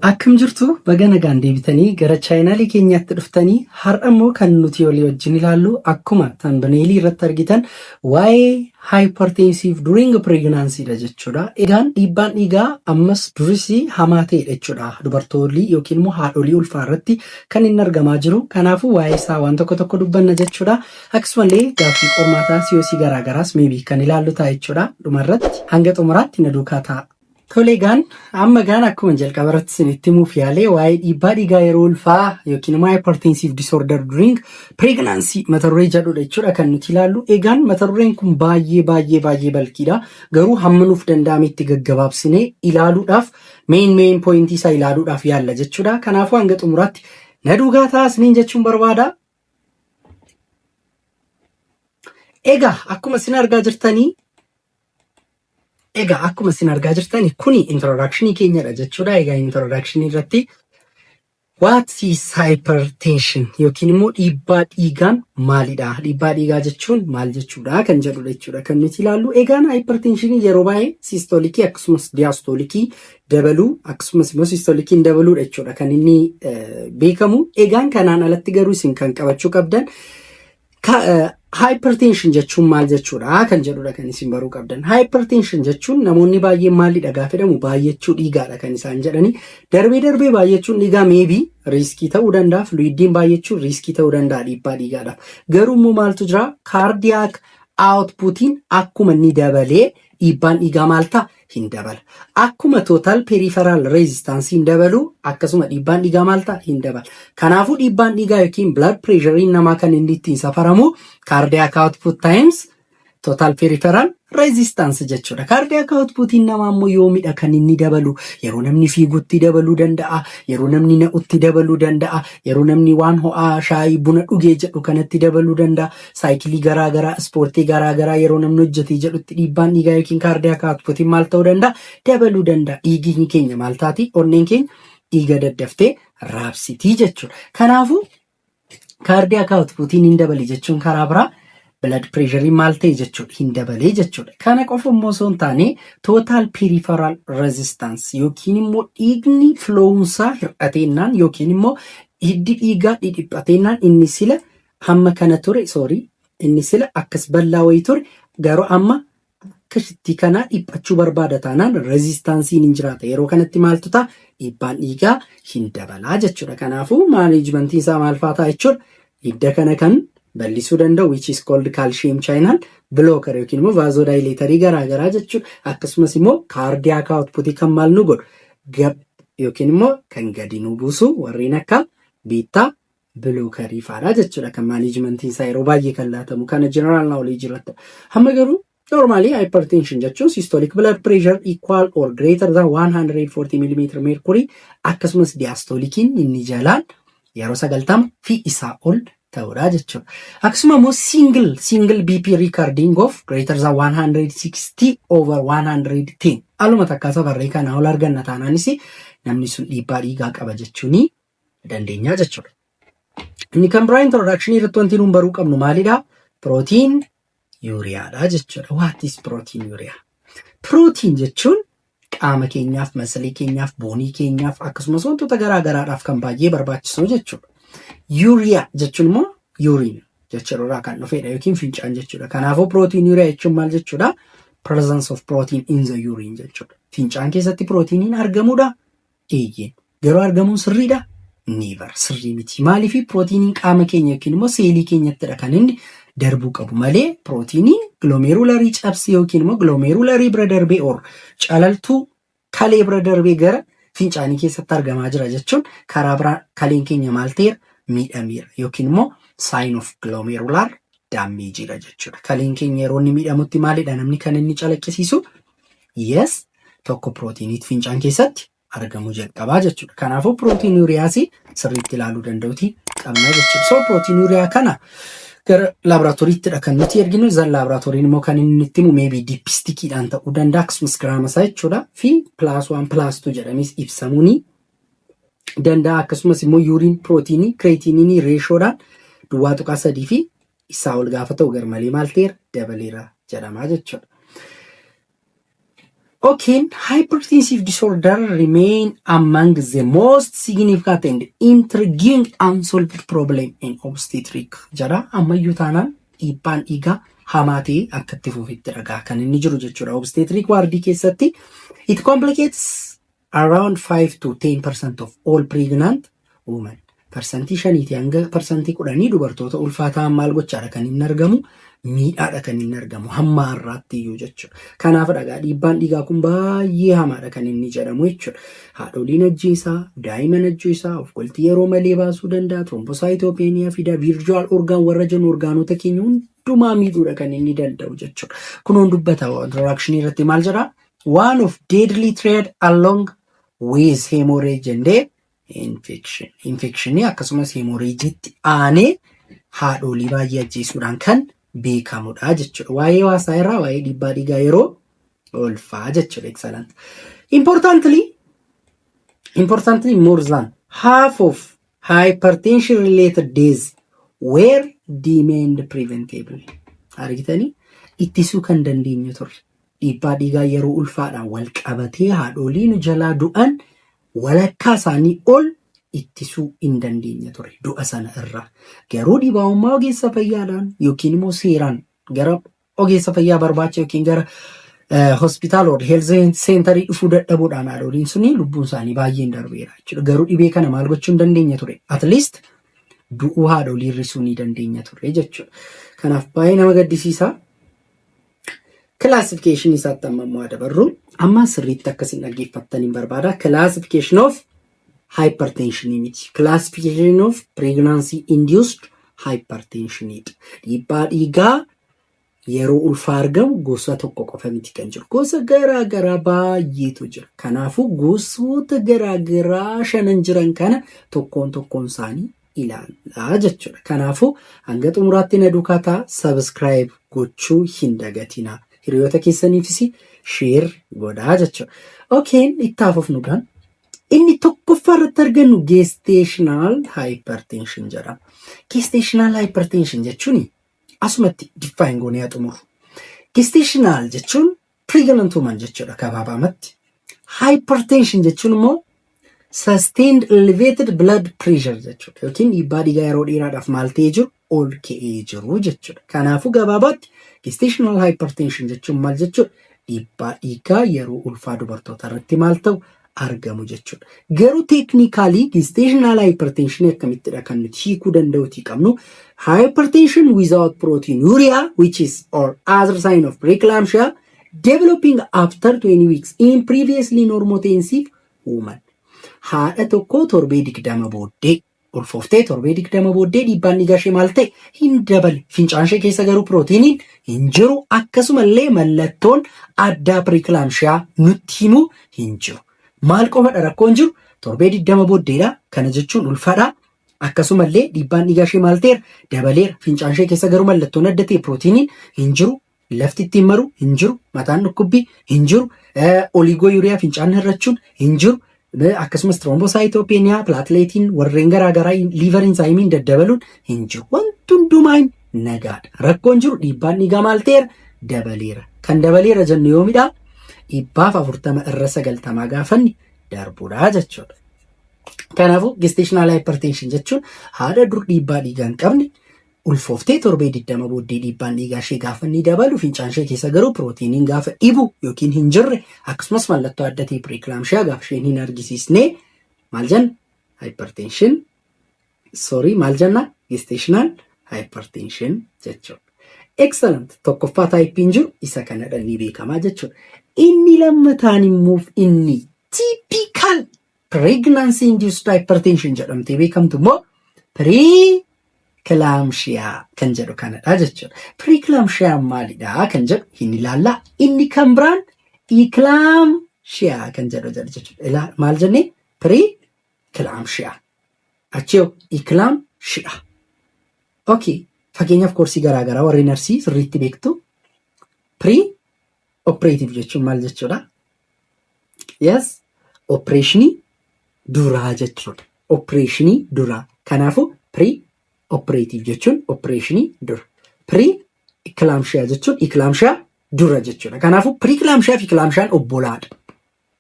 Akkam jirtu baga nagaan deebitanii gara chaayinaalii keenyaatti dhuftanii har'a immoo kan nuti walii wajjin ilaallu akkuma tambaneelii irratti argitan waa'ee hypertensive during pregnancy dha jechuudha. Egaan dhiibbaan dhiigaa ammas duris hamaa ta'edha jechuudha. Dubartoolii yookiin immoo haadholii ulfaa irratti kan inni argamaa jiru. Kanaafuu waa'ee isaa waan tokko tokko dubbanna jechuudha. Akkasumallee gaaffii qormaataa COC garaagaraas maybe kan ilaallu ta'a jechuudha. Dhumarratti hanga xumuraatti na duukaa ta'a. Tole egaan amma egaan akkuma jalqaba irratti isinitti himuuf yaalee waa'ee dhiibbaa dhiigaa yeroo ulfaa yookiin immoo hypertensive disorder during pregnancy mata duree jedhudha jechuudha kan nuti ilaallu. Egaan mata dureen kun baay'ee baay'ee baay'ee balkiidha. Garuu hamma nuuf danda'ametti gaggabaabsinee ilaaluudhaaf main main pointii isaa ilaaluudhaaf yaalla jechuudha. Kanaafuu hanga xumuraatti na duukaa ta'aa isiniin jechuun barbaada. Egaa akkuma isin argaa jirtanii Egaa akkuma isin argaa jirtan kuni introduction keenyadha jechuudha. Egaa introduction irratti what is hypertension yookiin immoo dhiibbaa dhiigaan maalidha? Dhiibbaa dhiigaa jechuun maal jechuudha kan jedhudha jechuudha kan nuti ilaallu. Egaan hypertension yeroo baay'ee sistolikii akkasumas diyaastolikii dabaluu akkasumas immoo sistolikiin dabaluudha jechuudha kan inni beekamu. Egaan kanaan alatti garuu isin kan qabachuu qabdan Hypertension jechuun maal jechuudha kan jedhudha kan isin baruu qabdan. Hypertension jechuun namoonni baay'een maalidha gaafa jedhamu baay'achuu dhiigaadha kan isaan jedhani. Darbee darbee baay'achuun dhiigaa maybe riiskii ta'uu danda'a. Fluidiin baay'achuun riiskii ta'uu danda'a dhiibbaa dhiigaadhaaf. Garuu immoo maaltu jira? Cardiac outputiin akkuma inni dabalee dhiibbaan dhiigaa maal ta'a? Hin dabala. Akkuma total peripheral resistance hin dabalu akkasuma dhiibbaan dhiigaa maal ta'a? Hin dabala. Kanaafuu dhiibbaan dhiigaa yookiin blood pressure namaa kan inni ittiin safaramu cardiac output times total peripheral resistance jechuudha. Cardiac outputiin namaa immoo yoomidha kan inni dabalu? Yeroo namni fiigutti dabaluu danda'a, yeroo namni na'utti dabaluu danda'a, yeroo namni waan ho'aa shaayii buna dhugee jedhu kanatti dabaluu danda'a, saayikilii garaa garaa, ispoortii garaa garaa yeroo namni hojjetee jedhutti dhiibbaan dhiigaa yookiin cardiac outputiin maal ta'uu danda'a? Dabaluu danda'a. Dhiigni keenya maal taati? Onneen keenya dhiiga daddaftee raabsitii jechuudha. Kanaafuu Cardiac outputiin hin dabale jechuun karaa biraa blood pressure maal ta'e jechuudha hin dabalee jechuudha. Kana qofa immoo osoo hin taane total peripheral resistance yookiin immoo dhiigni flowunsaa hir'ateennaan yookiin immoo hiddi dhiigaa dhidhiphateennaan inni sila hamma kana ture sorry inni sila akkas bal'aa wayii ture garuu amma akka shittii kanaa dhiphachuu barbaada taanaan rezistaansiin hin jiraata. Yeroo kanatti maaltu ta'a? Dhiibbaan dhiigaa hin dabalaa jechuudha. Kanaafuu maaneejmentiin isaa maal fa'aa ta'a jechuudha? Hidda kana kan bal'isuu danda'u which is called calcium channel blocker yookiin immoo vasodilatorii garaa garaa jechuudha. Akkasumas immoo cardiac output kan maal nu godhu gab yookiin immoo kan gadi nu buusu warreen akka beta blockerii fa'aadha jechuudha. Kan maaneejmentiin isaa yeroo baay'ee kan laatamu kana general knowledge irratti. Hamma garuu normally hypertension jechuun systolic blood pressure equal or greater than 140 mm mercury akkasumas diastolikiin inni jalaan yeroo 90 fi isaa ol ta'uudha jechuudha. Akkasuma immoo single BP recording of greater than 160 over 110 aluma takkaa safarree kanaa ol arganna taanaanis namni sun dhiibbaa dhiigaa qaba jechuun dandeenya jechuudha. Inni kan biraa introduction irratti wanti nuun baruu qabnu maalidha? Protein yuuriyaadha jechuudha. What is protein urea? Protein jechuun qaama keenyaaf, masalii keenyaaf, boonii keenyaaf akkasumas wantoota garaa garaadhaaf kan baay'ee barbaachisoo jechuudha. Yuuriyaa jechuun immoo urine jechuudha kan dhufedha yookiin fincaan jechuudha. Kanaafuu protein urea jechuun maal jechuudha? Presence of protein in the urine jechuudha. Fincaan keessatti pirootiiniin argamudha? Eeyyeen. Garuu argamuun sirriidha? Never. Sirrii miti. Maaliif pirootiiniin qaama keenya yookiin immoo seelii keenyattidha kan inni darbuu qabu malee pirootiiniin glomerularii cabsee yookiin immoo glomerularii bira darbee or calaltuu kalee bira darbee gara fincaanii keessatti argamaa jira jechuun karaa biraa kaleen keenya maal ta'eera miidhameera yookiin immoo sign of glomerular damage dha jechuudha. Kaleen keenya yeroo inni miidhamutti maalidha namni kan inni calaqqisiisu? Yes, tokko pirootiiniit fincaan keessatti argamuu jalqabaa jechuudha. Kanaafuu pirootiinuriyaas sirriitti ilaaluu danda'uti qabna jechuudha. So pirootiinuriyaa kana gara laaboraatooriittidha kan nuti erginu. Zan laaboraatooriin immoo kan inni nutti himu maybe dipstickiidhaan ta'uu danda'a akkasumas giraama isaa jechuudha. Fi plus 1 plus 2 jedhamees ibsamuu ni danda'a. Akkasumas immoo urine pirootiinii creatinine ratiodhaan 0.3 fi isaa ol gaafa ta'u garmalee maal ta'eera dabaleera jedhama jechuudha. Okay, hypertensive disorder remain among the most significant and intriguing unsolved problem in obstetric jedha. Ammayyuu taanaan dhiibbaan dhiigaa hamaa ta'e akka itti fufetti dhagaa kan inni jiru jechuudha. Obstetric wardii keessatti it complicates around 5 to 10% of all pregnant women. 5%tii hanga 10% dubartoota ulfaataa maal gochaadha kan inni argamu, miidhaadha kan inni argamu hamma har'aatti iyyuu jechuudha. Kanaaf dhagaa dhiibbaan dhiigaa kun baay'ee hamaadha kan inni jedhamu jechuudha. Haadholiin ajjeesaa, daa'imman ajjeesaa, of goltii yeroo malee baasuu danda'a, thrombocytopenia fida, vital organ warra jennu orgaanota keenya hundumaa miidhuudha kan inni danda'u jechuudha. Kunuun dubbata introduction irratti maal jedhaa? One of deadly triad along with hemorrhage and infection. Infectionii akkasumas hemorrhageetti aanee haadholii baay'ee ajjeesuudhaan kan beekamudha jechuudha. Waa'ee waasaa irraa waa'ee dhiibbaa dhiigaa yeroo ulfaa jechuudha. Excellent. Importantly, more than half of hypertension related deaths were deemed preventable. Argitanii, ittisuu kan dandeenyu turre. Dhiibbaa dhiigaa yeroo ulfaadhaan wal qabatee haadholii nu jalaa du'an walakkaa isaanii ol ittisuu hin dandeenya ture du'a sana irraa. Garuu dhibaa'ummaa ogeessa fayyaadhaan yookiin immoo seeraan gara ogeessa fayyaa barbaacha yookiin gara hospitaala or health centerii dhufuu dadhabuudhaan haadholiin suni lubbuun isaanii baay'een darbeera jechuudha. Garuu dhibee kana maal gochuu hin dandeenya ture? At least du'uu haadholii hir'isuu ni dandeenya ture jechuudha. Kanaaf baay'ee nama gaddisiisa. Classification isaatti amma immoo dabarru. Amma sirriitti akkasin dhaggeeffattan hin barbaada. Classification of hypertension miti. Classification of pregnancy induced hypertension. Dhiibbaa dhiigaa yeroo ulfaa argamu gosa tokko qofa miti kan jiru. Gosa garaa garaa baay'eetu jira. Kanaafuu gosoota garaa garaa shanan jiran kana tokkoon tokkoon isaanii ilaallaa jechuudha. Kanaafuu hanga xumuraatti na duukaa ta'a, subscribe gochuu hin dagatinaa. Hiriyoota keessaniifis share godhaa jechuudha. Okay, itti hafuuf inni tokkoffaa irratti argannu gestational hypertension jedhama. Gestational hypertension jechuun asumatti define goonee haa xumuru. Gestational jechuun pregnant woman jechuudha gabaabamatti. Hypertension jechuun immoo sustained elevated blood pressure jechuudha. Yookiin dhiibbaa dhiigaa yeroo dheeraadhaaf maal ta'ee jiru, ol ka'ee jiru jechuudha. Kanaafuu gabaabaatti gestational hypertension jechuun maal jechuudha? Dhiibbaa dhiigaa yeroo ulfaa dubartoota irratti maal ta'u argamu jechuudha. Garuu technically gestational hypertension akkamittidha kan nuti hiikuu danda'uti qabnu? Hypertension without proteinuria which is or other sign of preeclampsia developing after 20 weeks in previously normotensive woman. Haadha tokko torbee 20 booddee ulfooftee, torbee 20 booddee dhiibbaan dhiigaa ishee maal ta'e, hin dabale. Fincaan ishee keessa garuu pirootiiniin hin jiru. Akkasumallee mallattoon addaa preeclampsia nutti himu hin jiru. Maal qofadha rakkoon jiru? Torbee 20 booddeedha. Kana jechuun ulfaadha. Akkasumallee dhiibbaan dhiigaa ishee maal ta'eera? Dabaleera. Fincaan ishee keessa garuu mallattoon adda ta'e pirootiiniin hin jiru. Lafti ittiin maru hin jiru. Mataan dhukkubbii hin jiru. Oliguria, fincaan hir'achuun hin jiru. Akkasumas thrombocytopenia, plateletiin warreen garaagaraa, liver enzymeiin daddabaluun hin jiru. Wanti hundumaa nagaadha. Rakkoon jiru dhiibbaan dhiigaa maal ta'eera? Dabaleera. Kan dabaleera jennu yoomidha? 140/90 gaafanni darbuudha jechuudha. Kanaafuu gestational hypertension jechuun haadha dur dhiibbaa dhiigaa hin qabne ulfooftee torbee 20 booddee dhiibbaan dhiigaa ishee gaafa inni dabalu, fincaan ishee keessa garuu pirootiiniin gaafa dhibu yookiin hin jirre, akkasumas mallattoo adda ta'e preeclampsia gaafa isheen hin argisiisne maal jenna? Hypertension, sorry, maal jenna? Gestational hypertension jechuudha. Excellent. Tokkoffaa typeiin jiru isa kanadha, ni beekamaa jechuudha. Inni lammataan immoo inni typical pregnancy induced hypertension jedhamtee beekamtu immoo preeclampsia kan jedhu kanadha jechuudha. Preeclampsia maalidha kan jedhu hin ilaallaa. Inni kan biraan eclampsia kan jedhu jedhu jechuudha. Maal jennee? Preeclampsia. Achii eclampsia. Okay. Fakkeenyaaf koorsii garaagaraa warri narsii sirriitti beektu. Pre operative jechuun maal jechuudha? Yes, operationii duraa jechuudha. Operationii duraa. Kanaafuu pre operative jechuun operationii dura. Pre eclampsia jechuun eclampsia dura jechuudha. Kanaafuu preeclampsia fi eclampsiaan obbolaadha.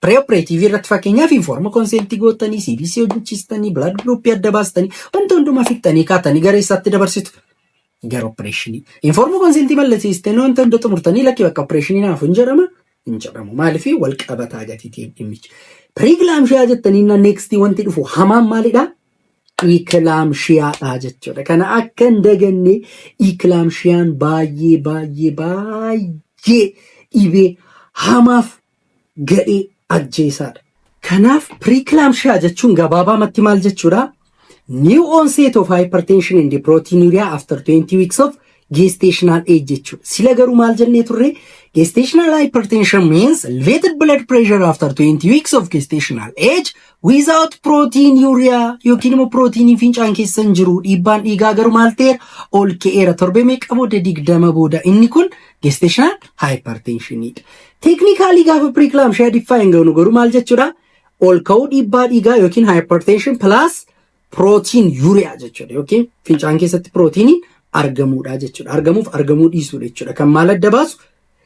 Preoperative irratti fakkeenyaaf informed consentii gootanii, CBC hojjechiistanii, blood group adda baastanii, wanta hundumaa fixxanii kaatanii gara eessaatti dabarsitu? Gara operationii. Informed consentii mallatteessitanii wanta hunda xumurtanii, lakki, bakka operationii naaf hin jedhama hin jedhamu. Maaliif? Wal qabataa gatii ta'e dhimmichi. Preeclampsia jettanii na next wanti dhufu hamaan maalidhaa? Eclampsiadha jechuudha. Kana akka hin daganne, eclampsiaan baay'ee baay'ee baay'ee dhibee hamaaf gadhee ajjeesaadha. Kanaaf preeclampsia jechuun gabaabaamatti maal jechuudha? New onset of hypertension and proteinuria after 20 weeks of gestational age jechuudha. Sila garuu maal jennee turre? Gestational hypertension means elevated blood pressure after 20 weeks of gestational age without proteinuria, yookiin immoo proteinii fincaan keessa hin jiru. Dhiibbaan dhiigaa garuu maal ta'eera? Ol ka'eera. Torbee meeqa booda? 20 booda. Inni kun gestational hypertensionidha. Technically gaafa preeclampsia define goonu garuu maal jechuudha? Ol ka'uu dhiibbaa dhiigaa yookiin hypertension plus proteinuria jechuudha, yookiin fincaan keessatti proteinii argamuudha jechuudha. Argamuuf argamuu dhiisuudha jechuudha. Kan maal adda baasu?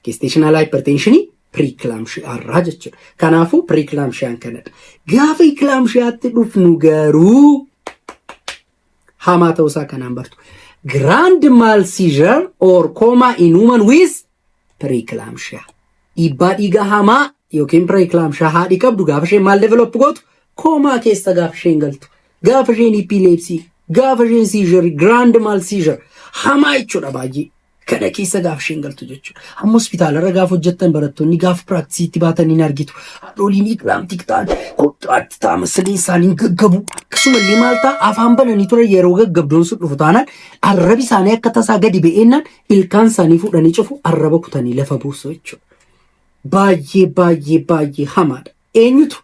Gestational hypertensionii preeclampsia irraa jechuudha. Kanaafuu preeclampsiaan kanadha. Gaafa eclampsiaatti dhufnu garuu hamaa ta'uusaa kanaan bartu. Grand mal seizure or coma in woman with preeclampsia. Dhiibbaa dhiigaa hamaa yookiin preeclampsia haadhi qabdu gaafa isheen maal develop gootu? Coma keessa gaafa isheen galtu. Gaafa isheen epilepsy, gaafa isheen seizure, grand mal seizure hamaa jechuudha baay'ee. Kana keessa gaafa isheen galtu jechuudha. Amma hospitaalarra gaafa hojjettan, barattoonni gaafa practiceiitti baatanii ni argitu. Haadholiin eclamptic ta'an kottuatti ta'a, masalee isaanii gaggabu. Akkasumallee maal ta'a? Afaan bananii ture, yeroo gaggabdoon sun dhufu taanaan arrabi isaanii akka tasaa gadi ba'eennaan ilkaan isaanii fuudhanii cufu, arraba kutanii lafa buusu jechuudha. Baay'ee baay'ee baay'ee hamaadha. Eenyutu?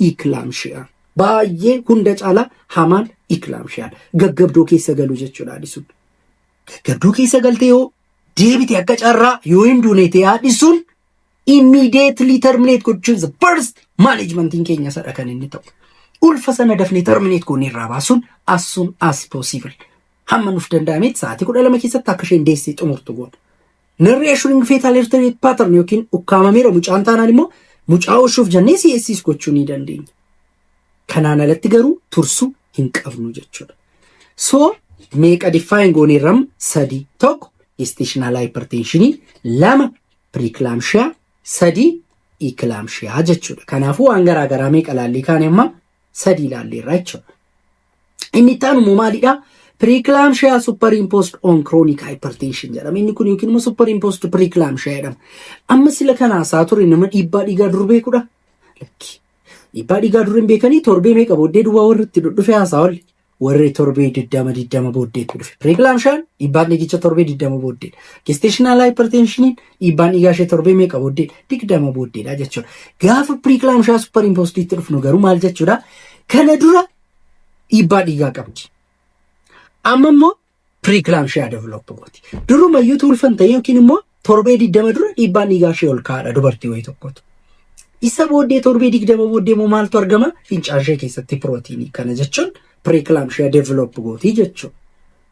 Eclampsia. Baay'ee hunda caalaa hamaan eclampsiadha. Gaggabdoo keessa galu jechuudha haadhi sun. Gaggabdoo keessa galtee yoo deebite, akka carraa yoo hin duune ta'e, haadhi sun immediately terminate gochuun the first managementiin keenya sadha kan inni ta'u. Ulfa sana dafnee terminate goonee irraa baasuun as soon as possible. Hamma nuuf danda'ametti sa'aatii 12 keessatti akka isheen deessee xumurtu goona. Non-reassuring fetal heart rate pattern yookiin ukkaamameera mucaan taanaan immoo mucaa oolchuuf jennee CSS gochuu ni dandeenya. Kanaan alatti garuu tursuu hin qabnu jechuudha. So meeqa define gooneerram? Sadi. Tokko gestational hypertensionii, lama preeclampsia, sadi eclampsia jechuudha. Kanaafuu waan garaa garaa meeqa laallii kaane amma? Sadi ilaalleerra jechuudha. Inni itti aanu immoo maalidhaa? Preeclampsia superimposed on chronic hypertension jedhama. Inni kun yookiin immoo superimposed preeclampsia jedhama. Amma sila kanaa isaa ture, nama dhiibbaa dhiigaa dur beekudha. Lakki. Dhiibbaa dhiigaa dur hin beekanii, torbee meeqa booddee duwwaa warri itti dhufe haasaa olle? Warri torbee 20 20 booddeetti dhufe. Preeclampsiaan dhiibbaan dhiigicha torbee 20 booddeedha. Gestational hypertensioniin dhiibbaan dhiigaa ishee torbee meeqa booddeedha? 20 booddeedha jechuudha. Gaafa preeclampsia superimposeditti dhufnu garuu maal jechuudha? Kana dura dhiibbaa dhiigaa qabdi. Amma immoo preeclampsia develop gooti. Durumayyuu ulfan ta'e yookiin immoo torbee 20 dura dhiibbaan dhiigaa ishee ol kaa'adha dubartii wayii tokkotu. Isa booddee, torbee 20 booddee immoo maaltu argama? Fincaan ishee keessatti pirootiinii. Kana jechuun preeclampsia develop gooti jechuudha.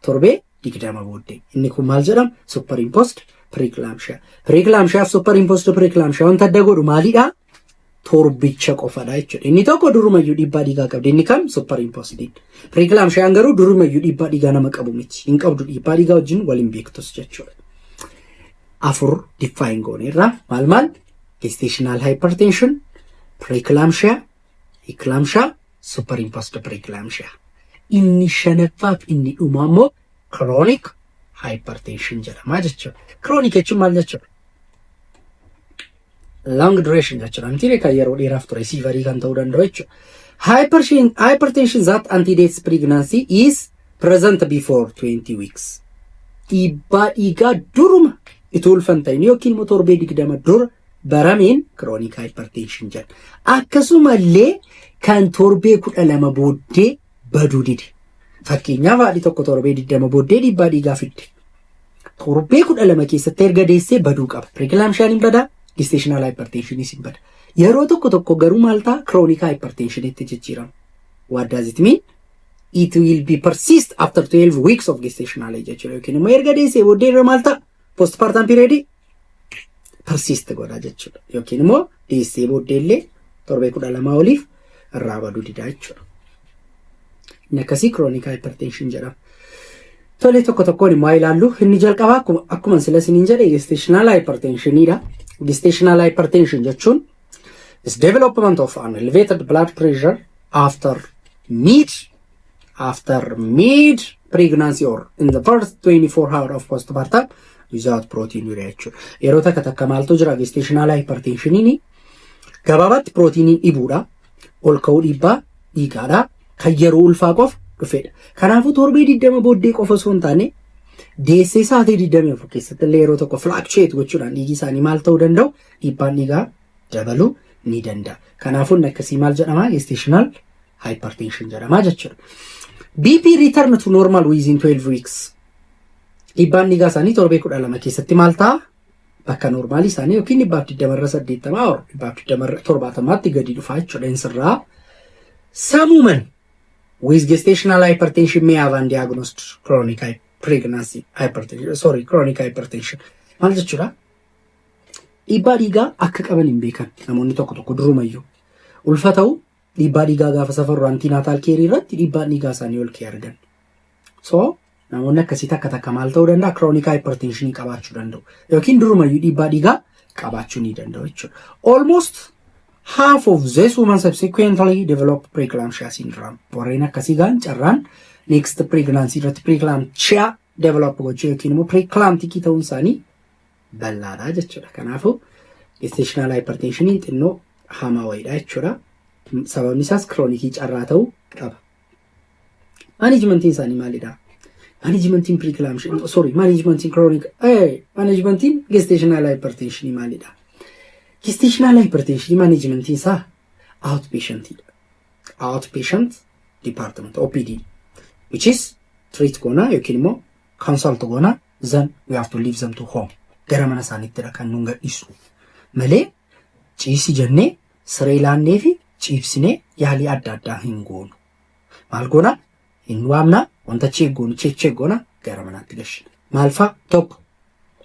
Torbee 20 booddee. Inni kun maal jedhama? Superimposed preeclampsia. Preeclampsia fi superimposed preeclampsia wanta adda godhu maalidhaa? Torbicha qofadha jechuudha. Inni tokko durumayyuu dhiibbaa dhiigaa qabdi. Inni kam? Superimposediin. Preeclampsiaan garuu durumayyuu dhiibbaa dhiigaa nama qabu miti. Hin qabdu, dhiibbaa dhiigaa wajjin waliin beektus jechuudha. Afur define gooneerra. Maal maal? Gestational hypertension, preeclampsia, eclampsia, superimposed preeclampsia. Inni shanaffaaf inni dhumaa immoo chronic hypertension jedhama jechuudha. Chronic jechuun maal jechuudha? Long duration jechuudha. Miti kan yeroo dheeraaf ture, severeii kan ta'uu danda'u jechuudha. Hypertension that antedates pregnancy is present before 20 weeks. Dhiibbaa dhiigaa duruma itoo ulfan ta'in yookiin immoo torbee 20 dura barameen chronic hypertension jedha. Akkasumallee kan torbee 12 booddee baduu dide. Fakkeenyaaf, haadhi tokko torbee 20 booddee dhiibbaa dhiigaa fidde. Torbee 12 keessatti erga deessee baduu qaba. Preeclampsiaan hin badaa, gestational hypertensionis hin bada. Yeroo tokko tokko garuu maal ta'a? Chronic hypertensionitti jijjiirama. What does it mean? It will be persist after 12 weeks of gestational age jechuudha. Yookiin immoo erga deessee booddee irra maal ta'a? Postpartum period Persist godha jechuudha. Yookiin immoo deessee booddeellee torbee 12 oliif irraa baduu didaa jechuudha. Inni akkasii chronic hypertension jedhama. Tole, tokko tokkoon immoo ilaallu. Inni jalqabaa akkuma sila isiniin jedhe gestational hypertensionidha. Gestational hypertension jechuun is development of an elevated blood pressure after mid pregnancy or in the first 24 hour of postpartum without proteinuria jechuudha. Yeroo takka takka maaltu jira? Gestational hypertensioniin gabaabaatti pirootiiniin dhibuudha. Ol ka'uu dhiibbaa dhiigaadha. Kan yeroo ulfaa qofa dhufedha. Kanaafuu torbee 20 booddee qofa osoo hin taane, deessee sa'aatii 24 keessatti illee yeroo tokko fluctuate gochuudhaan dhiigi isaanii maal ta'uu danda'u? Dhiibbaan dhiigaa dabaluu ni danda'a. Kanaafuu inni akkasii maal jedhama? Gestational hypertension jedhama jechuudha. BP return to normal within 12 weeks. Dhiibbaan dhiigaa isaanii torbee 12 keessatti maal ta'a? Bakka normaalii isaanii yookiin 120/80 or 120/70tti gadi dhufa jechuudha insirraa. Some women with gestational hypertension may have undiagnosed chronic pregnancy hypertension, sorry, chronic hypertension. Maal jechuudha? Dhiibbaa dhiigaa akka qaban hin beekan namoonni tokko tokko durumayyuu. Ulfa ta'u, dhiibbaa dhiigaa gaafa safarru antenatal careii irratti dhiibbaan dhiigaa isaanii ol ka'ee argan. So namoonni akkasii takka takka maal ta'uu danda'a? Chronic hypertension qabaachuu danda'u. Yookiin durumayyuu dhiibbaa dhiigaa qabaachuu ni danda'u jechuudha. Almost half of these women subsequently develop preeclampsia syndrome. Warreen akkasii gaan carraan next pregnancy irratti preeclampsia develop gochuu yookiin immoo preeclamptic ta'uun isaanii bal'aadha jechuudha. Kanaafuu gestational hypertensioniin xinnoo hamaa wayiidha jechuudha. Sababni isaas chronicii carraa ta'uu qaba. Managementiin isaanii maalidha? Managementiin preeclampsia, sorry, managementiin chronic, managementiin gestational hypertensionii maalidha? Gestational hypertensionii managementiin isaa outpatientidha. Outpatient department, OPD, which is treat goona yookiin immoo consult goona, then we have to leave them to home. Gara mana isaaniittidha kan nuun gadhiisu. Malee ciisi jennee siree laannee fi ciibsinee yaalii adda addaa hin goonu. Maal goona? Hin waamna, wanta check goonu check check goona, gara manaatti gashina. Maal fa'a? Tokko,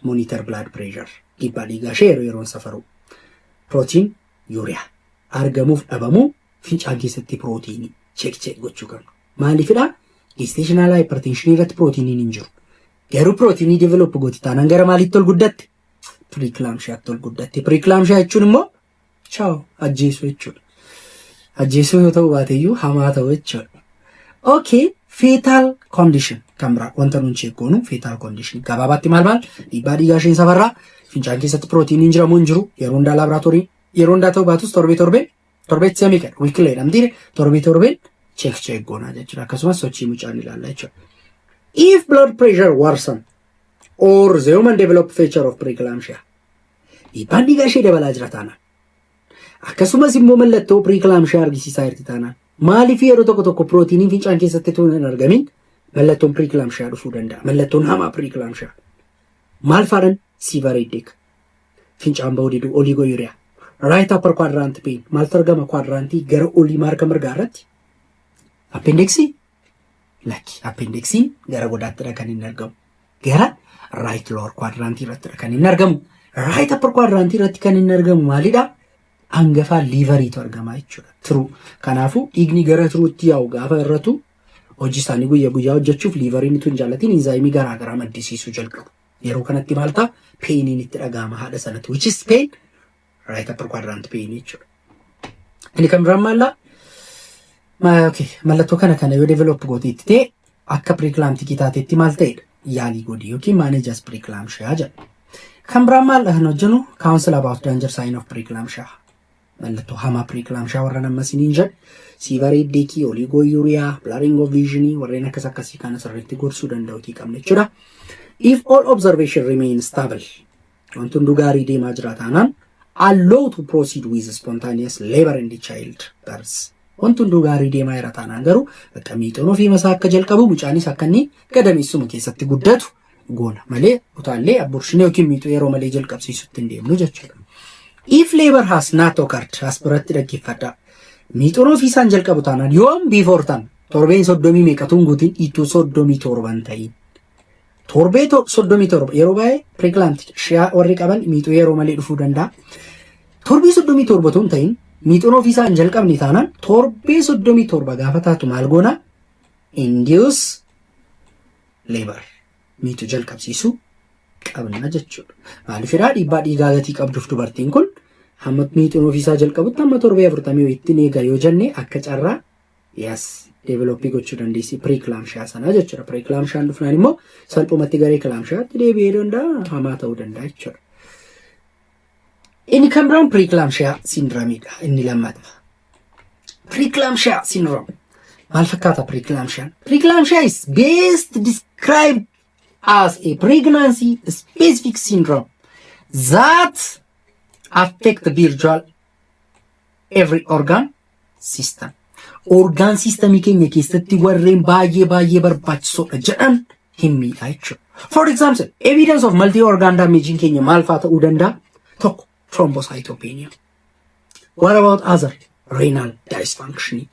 monitor blood pressure, dhiibbaa dhiigaa ishee yeroo yeroon safaru. Proteinuria argamuuf dhabamuu, fincaan keessatti pirootiinii check check gochuu qabna. Maaliifidha? Gestational hypertension irratti pirootiiniin hin jiru. Garuu pirootiinii develop gooti taanaan gara maaliitti ol guddatte? Preeclampsiaatti ol guddatte. Preeclampsia jechuun immoo ciao, ajjeesuu jechuudha. Ajjeesuu yoo ta'u baateyyuu hamaa ta'u jechuudha. Okay, fetal condition kan biraa wanta nuun check goonu fetal condition. Gabaabaatti maal maal? Dhiibbaa dhiigaa isheen safarraa, fincaan keessatti pirootiiniin jira moo hin jiru, yeroo hundaa laaboraatoorii yeroo hundaa ta'u baatus torbee torbee torbeetti si'a meeqa, weekly jedhamti, torbee torbeen check check goonaa jechuudha. Akkasumas sochii mucaan ilaalla jechuudha. If blood pressure worsen or the woman develop feature of preeclampsia, dhiibbaan dhiigaa ishee dabalaa jira taanaan, akkasumas immoo mallattoo preeclampsia argisiisaa jirti taanaan, maaliif yeroo tokko tokko pirootiiniin fincaan keessatti utuu hin argamin mallattoon preeclampsia dhufuu danda'a? Mallattoon hamaa preeclampsia maal faadhan? Severe headache, fincaan bahuu diduu, oliguria, right upper quadrant pain. Maaltu argama quadrantii gara olii harka mirgaa irratti? Appendixii? Lakki, appendixiin gara godaattidha kan inni argamu. Gara right lower quadrantii irrattidha kan inni argamu. Right upper quadrantii irratti kan inni argamu maalidha? Hangafaa liveriitu argama jechuudha. Tiruu. Kanaafuu dhiigni gara tiruutti yaa'u gaafa irratu, hojii isaanii guyyaa guyyaa hojjechuuf liveriin utuu hin jaallatiin enzymeii garaa garaa maddisiisuu jalqabu. Yeroo kanatti maal ta'a? Painiin itti dhaga'ama haadha sanatti. Which is pain? Right upper quadrant pain jechuudha. Inni kan biraan maallaa? Okay. Mallattoo kana kana yoo develop gooteetti ta'e, akka preeclampticii taateetti maal ta'edha? Yaalii godhi yookiin manage as preeclampsia jedha. Kan biraan maal kan hojjennu? Counsel about danger sign of preeclampsia. Mallattoo hamaa preeclampsia warra nama isiniin jedhu, severe headacheii, oliguria, blurring of visionii, warreen akkas akkasii kana sirriitti gorsuu danda'uutii qabna jechuudha. If all observation remain stable, wanti hunduu gaarii deemaa jira taanaan, allow to proceed with spontaneous labor and child birth. Wanti hunduu gaarii deemaa jira taanaan garuu bakka miixoon ofii masaa akka jalqabu, mucaanis akka inni gadameessuma keessatti guddatu goona malee utaallee abortionii yookiin miixuu yeroo malee jalqabsiisutti hin deemnu jechuudha. If labor has not occurred, as biratti dhaggeeffadhaa. Miixuun ofii isaan jalqabu taanaan, yoom? Before tan torbeen 30 meeqatuun guutiin, ittuu 37 ta'in. Torbee 37, yeroo baay'ee preeclampsia warri qaban miixuu yeroo malee dhufuu danda'a. Torbee 37 otoo hin ta'in miixuun ofiisaa hin jalqabne taanaan, torbee 37 gaafa taatu maal goona? Induce labor, miixuu jalqabsiisuu qabna jechuudha. Maaliifidhaa? Dhiibbaa dhiigaa gatii qabduuf dubartiin kun hamma miixuun ofiisaa jalqabutti hamma torbee 40 wayiitti eega yoo jenne, akka carraa yes develop gochuu dandeessi preeclampsia sanaa jechuudha. Preeclampsiaan dhufnaan immoo salphumatti gara eclampsiaatti deebi'ee danda'a, hamaa ta'uu danda'a jechuudha. Inni kan biraan preeclampsia syndromeidha inni lammataa. Preeclampsia syndrome maal fakkaata preeclampsiaan? Preeclampsia is best described as a pregnancy specific syndrome that affect virtual every organ system. Organ systemii keenya keessatti warreen baay'ee baay'ee barbaachisoodha jedhan hin miidha jechuudha. For example, evidence of multi organ damage keenya maal fa'aa ta'uu danda'a? Tokko, thrombocytopenia. What about other? Renal dysfunction.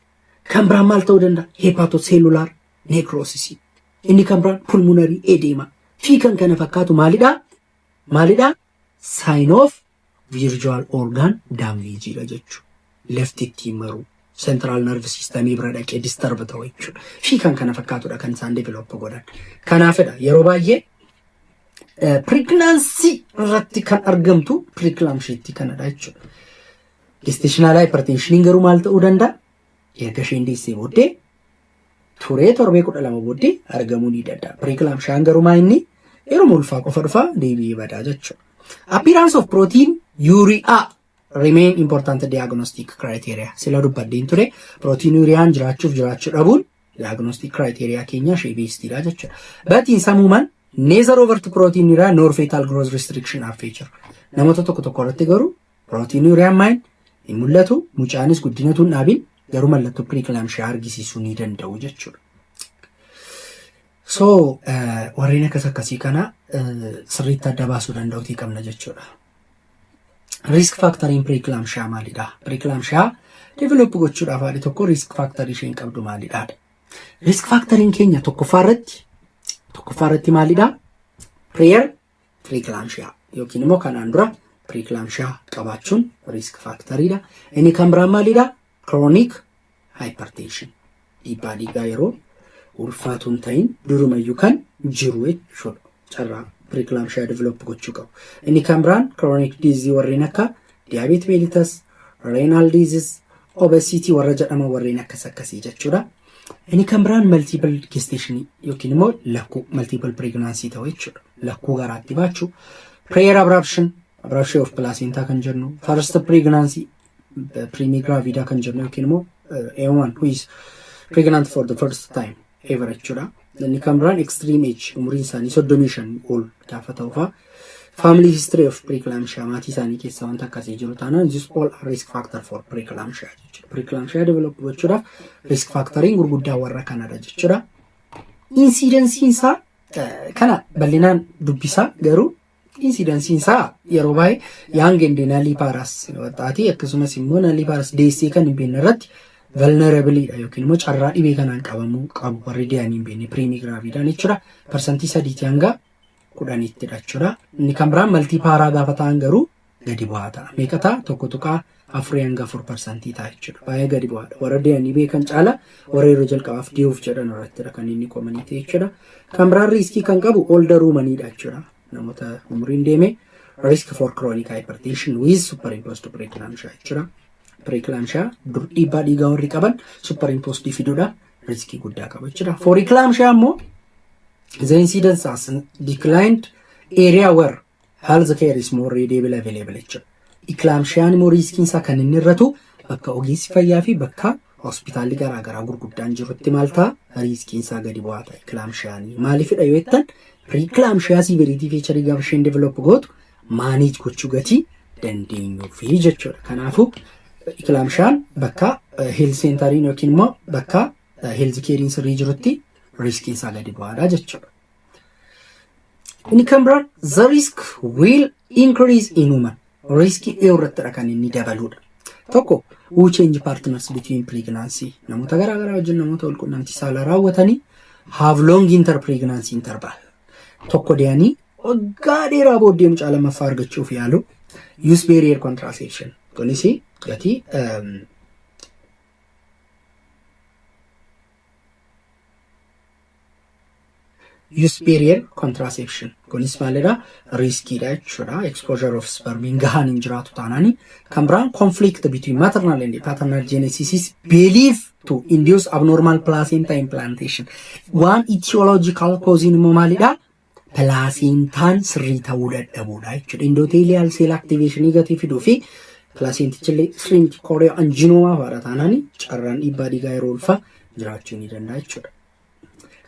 Kan biraan maal ta'uu danda'a? Hepatocellular necrosis. Inni kan biraan pulmonary edema. Fi kan kana fakkaatu maalidha? Maalidha? Sign of virtual organ damage dha jechuudha. Left ittiin maruu. Central nerve system bira dhaqee disturb ta'u jechuudha. Fi kan kana fakkaatudha kan isaan develop godhan. Kanaafidha yeroo baay'ee pregnancy irratti kan argamtu preeclampsia kanadha jechuudha. Gestational hypertension garuu maal ta'uu danda'a? Erga isheen deessee booddee turee torbee 12 booddee argamuu ni danda'a. Preeclampsiaan garuu maa inni yeroo ulfaa qofa dhufaa deebi'ee badaa jechuudha. Appearance of proteinuria remain important diagnostic criteria. Sila dubbadheen ture, proteinuriaan jiraachuuf jiraachuu dhabuun diagnostic criteria keenya ishee bestiidha jechuudha. But in some women, neither overt proteinuria nor fetal growth restriction are feature. Namoota tokko tokko irratti garuu proteinuriaan maal hin mul'atu, mucaanis guddinatu hin dhaabin, garuu mallattoo preeclampsia argisiisuu ni danda'u jechuudha. So warreen akkas akkasii kana sirriitti adda baasuu danda'uutii qabna jechuudha. Risk factoriin preeclampsia maalidha? Preeclampsia develop gochuudhaaf haadhi tokko risk factorii isheen qabdu maalidha? Risk factoriin keenya tokkoffaa irratti maalidha? Prior preeclampsia yookiin immoo kanaan dura preeclampsia qabaachuun risk factoriidha. Inni kan biraan maalidha? Chronic hypertension. Dhiibbaa dhiigaa yeroo ulfaatu hin ta'in durumayyuu kan jiru jechuudha. Carraa preeclampsia develop gochuu qabu. Inni kan biraan chronic disease warreen akka diabetes mellitus, renal disease, obesity warra jedhaman, warreen akkas akkasii jechuudha. Inni kan biraan multiple gestation yookiin immoo lakkuu, multiple pregnancy ta'u jechuudha. Lakkuu garaatti baachuu. Prior abruption, abruption of placenta kan jennu, first pregnancy, primigravida kan jennu yookiin immoo a woman who is pregnant for the first time ever jechuudha. Inni kan biraan extreme age, umuriin isaanii 35 ol gaafa ta'u fa'a. Family history of preeclampsia, maatii isaanii keessa wanta akkasii jiru taanaan, this all are risk factor for preeclampsia jechuudha. Preeclampsia develop gochuudhaaf risk factoriin gurguddaa warra kanadha jechuudha. Incidenceiin isaa kana bal'inaan dubbisaa, garuu incidenceiin isaa yeroo baay'ee young and nulliparous waxaatii, akkasumas immoo nulliparous, deessee kan hin beekne irratti vulnerableiidha yookiin immoo carraa dhibee kanaan qabamuu qabu, warri dee'anii hin beekne, primigravidaan jechuudha. 3% hanga 10ttidha jechuudha. Inni kan biraan multipara gaafa ta'an garuu gadi bu'aa ta'a. Meeqa ta'a? 1.4 hanga 4% ta'a jechuudha. Baay'ee gadi bu'aadha. Warra dee'anii beekan caala warra yeroo jalqabaaf dee'uuf jedhan irrattidha kan inni commonii ta'e jechuudha. Kan biraan riskii kan qabu older womaniidha jechuudha. Namoota umuriin deeme, risk for chronic hypertension with superimposed preeclampsia jechuudha. Preeclampsia dur dhiibbaa dhiigaa warri qaban superimposed fiduudha riskii guddaa qaba jechuudha. For eclampsia immoo the incidence has declined area where health care is more readily available jechuudha. Eclampsiaan immoo riskiin isaa kan inni irratu bakka ogeessi fayyaa fi bakka hospitaalli garaagaraa gurguddaan jirutti maal ta'a, riskiin isaa gadi bu'aa ta'a eclampsiaanii. Maaliifidha yoo jettan, preeclampsia severity feature gaafa isheen develop gootu manage gochuu gatii dandeenyuufi jechuudha. Kanaafuu eclampsiaan bakka health centeriin yookiin immoo bakka health careiin sirrii jirutti riskiin isaa gadi bu'aadha jechuudha. Inni kan biraan the risk will increase in women. Riskii dhiyoo irrattidha kan inni dabaludha. Tokko, who change partners between pregnancy. Namoota garaa garaa wajjin namoota wal quunnamtii saalaa raawwatanii, have long interpregnancy interval. Tokko de'anii waggaa dheeraa booddee mucaa lammaffaa argachuuf yaalu. Use barrier contraception. Kunis gatii use barrier contraception. Kunis maalidha? Riskiidha jechuudha. Exposure of spermiin gahaan hin jiraatu taanaani. Kan biraan conflict between maternal and paternal genesis is believed to induce abnormal placenta implantation. Waan etiological cause immoo maalidha? Placentaan sirrii ta'uu dadhabuudha jechuudha. Endothelial cell activation gatii fiduu fi placentichi illee sirrii miti chorioangioma fa'aadha taanaani carraan dhiibbaa dhiigaa yeroo ulfa jiraachuu ni danda'a jechuudha.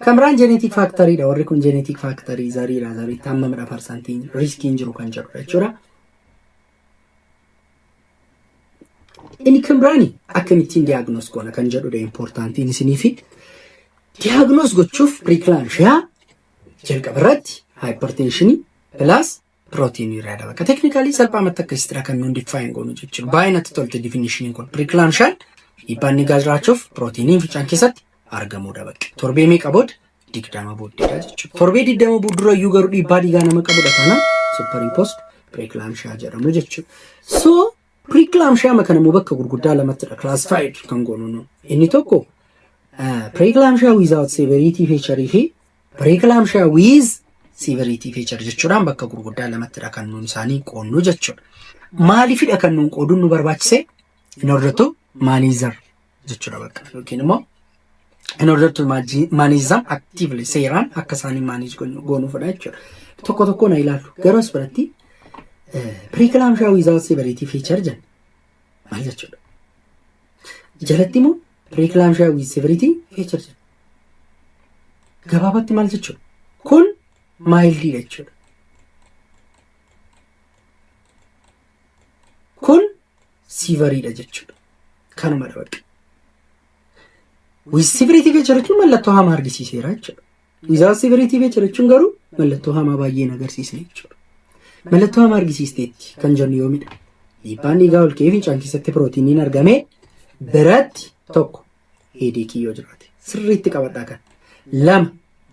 Kan biraan genetic factoriidha. Warri kun genetic factorii zariidha. Zariitti hammamidha parsantiin riskiin jiru kan jedhudha jechuudha. Inni kan biraani akkamittiin diagnose goona kan jedhudha importantiin isinii fi diagnose gochuuf preeclampsia jalqaba irratti hypertensionii plus proteinuria bakka technically salphaamatti akkasittidha kan nuun define goonu jechuudha. Baay'ee natti tolte definitioniin kun. Preeclampsiaan dhiibbaan dhiigaa jiraachuuf pirootiiniin fincaan keessatti argamuudha bakka. Torbee meeqa booda? 20 booddeedha jechuudha. Torbee 20 booddura iyyuu garuu dhiibbaa dhiigaa nama qabudha taanaan superimposed preeclampsia jedhamu jechuudha. So preeclampsia kana immoo bakka gurguddaa lamattidha classified kan goonu nu. Inni tokko preeclampsia without severity feature fi preeclampsia with severity feature jechuudhaan bakka gurguddaa lamattidha kan nuun isaanii qoonnu jechuudha. Maaliifidha kan nuun qooduun nu barbaachise? In order to manage jechuudha bakka yookiin immoo in order to manage them actively seeraan akka isaanii manage goonuufidha jechuudha. Tokko tokko na ilaallu garuu as biratti preeclampsia without severity feature jenna maal jechuudha? Jalatti immoo preeclampsia with severity feature jenna. Gabaabatti maal jechuudha? Kun mildiidha jechuudha. Kun severeiidha jechuudha. Kanumadha bakka. With severity feature jechuun mallattoo hamaa argisiiseera jechuudha. Without severity feature jechuun garuu mallattoo hamaa baay'ee hin agarsiisne jechuudha. Mallattoo hamaa argisiisteetti kan jennu yoomidha? Dhiibbaan dhiigaa ol ka'ee fincaan keessatti pirootiiniin argamee biratti tokko headacheii yoo jiraate sirriitti qabadhaa kan. Lama,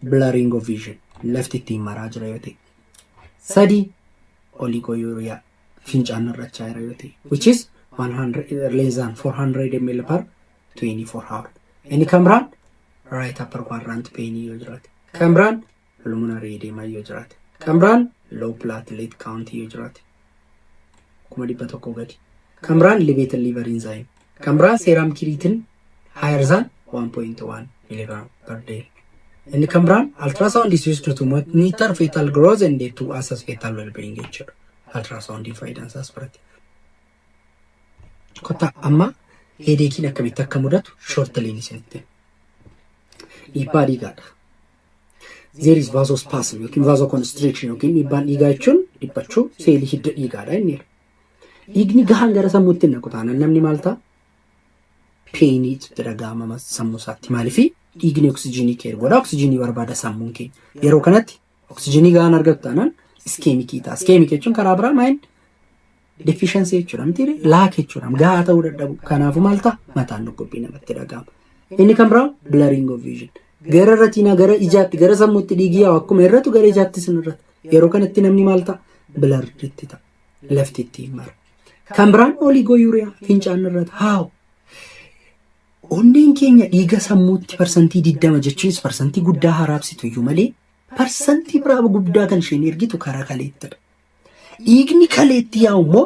blurring of vision, lafti ittiin maraa jira yoo ta'e. Sadi, oliguria, fincaan irrachaa jira yoo ta'e, which is 100 less than 400 ml per 24 hour. Inni kan biraan right upper quadrant pain yoo jiraate. Kan biraan pulmonary edema yoo jiraate. Kan biraan low platelet count yoo jiraate. 100,000 gadi. Kan biraan elevated liver enzyme. Kan biraan serum creatinine higher than 1.1 milligram per day. Inni kan biraan ultrasound is used to monitor fetal growth and to assess fetal well-being jechuudha. Ultrasound faayidaan isaas biratti. Kottaa amma headacheiin akkamitti akka mudatu shortly isinitti. Dhiibbaa dhiigaadha. There is vasospasm yookiin vasoconstriction yookiin dhiibbaan dhiigaa jechuun dhiphachuu seelii hidda dhiigaadha inni. Dhiigni gahaan gara sammuutti hin naqu taanaan namni maal ta'a? Painii itti dhaga'ama sammuu isaatti. Maaliif dhiigni oksijiinii carry godha, oksijiinii barbaada sammuun keenya. Yeroo kanatti oksijiinii gahaan argatu taanaan ischemicii ta'a. Ischemic jechuun karaa biraa maayin deficiency jechuudha. Miti lack jechuudha. Gahaa ta'uu dadhabu. Kanaafuu maal ta'a? Mataan dhukkubbii namatti dhaga'ama. Inni kan biraa blurring of vision. Gara retinaa, gara ijaatti, gara sammuutti dhiigii yaa'u akkuma irratu gara ijaatti sin irrata. Yeroo kanatti namni maal ta'a? Blurred ta'a. Lafti ittiin mara. Kan biraan oliguria, fincaan irrata. Haawu. Onneen keenya dhiiga sammuutti 20% jechuunis parsantii guddaa haraabsitu iyyuu malee parsantii biraa guddaa kan isheen ergitu karaa kaleettidha. Dhiigni kaleetti yaa'u immoo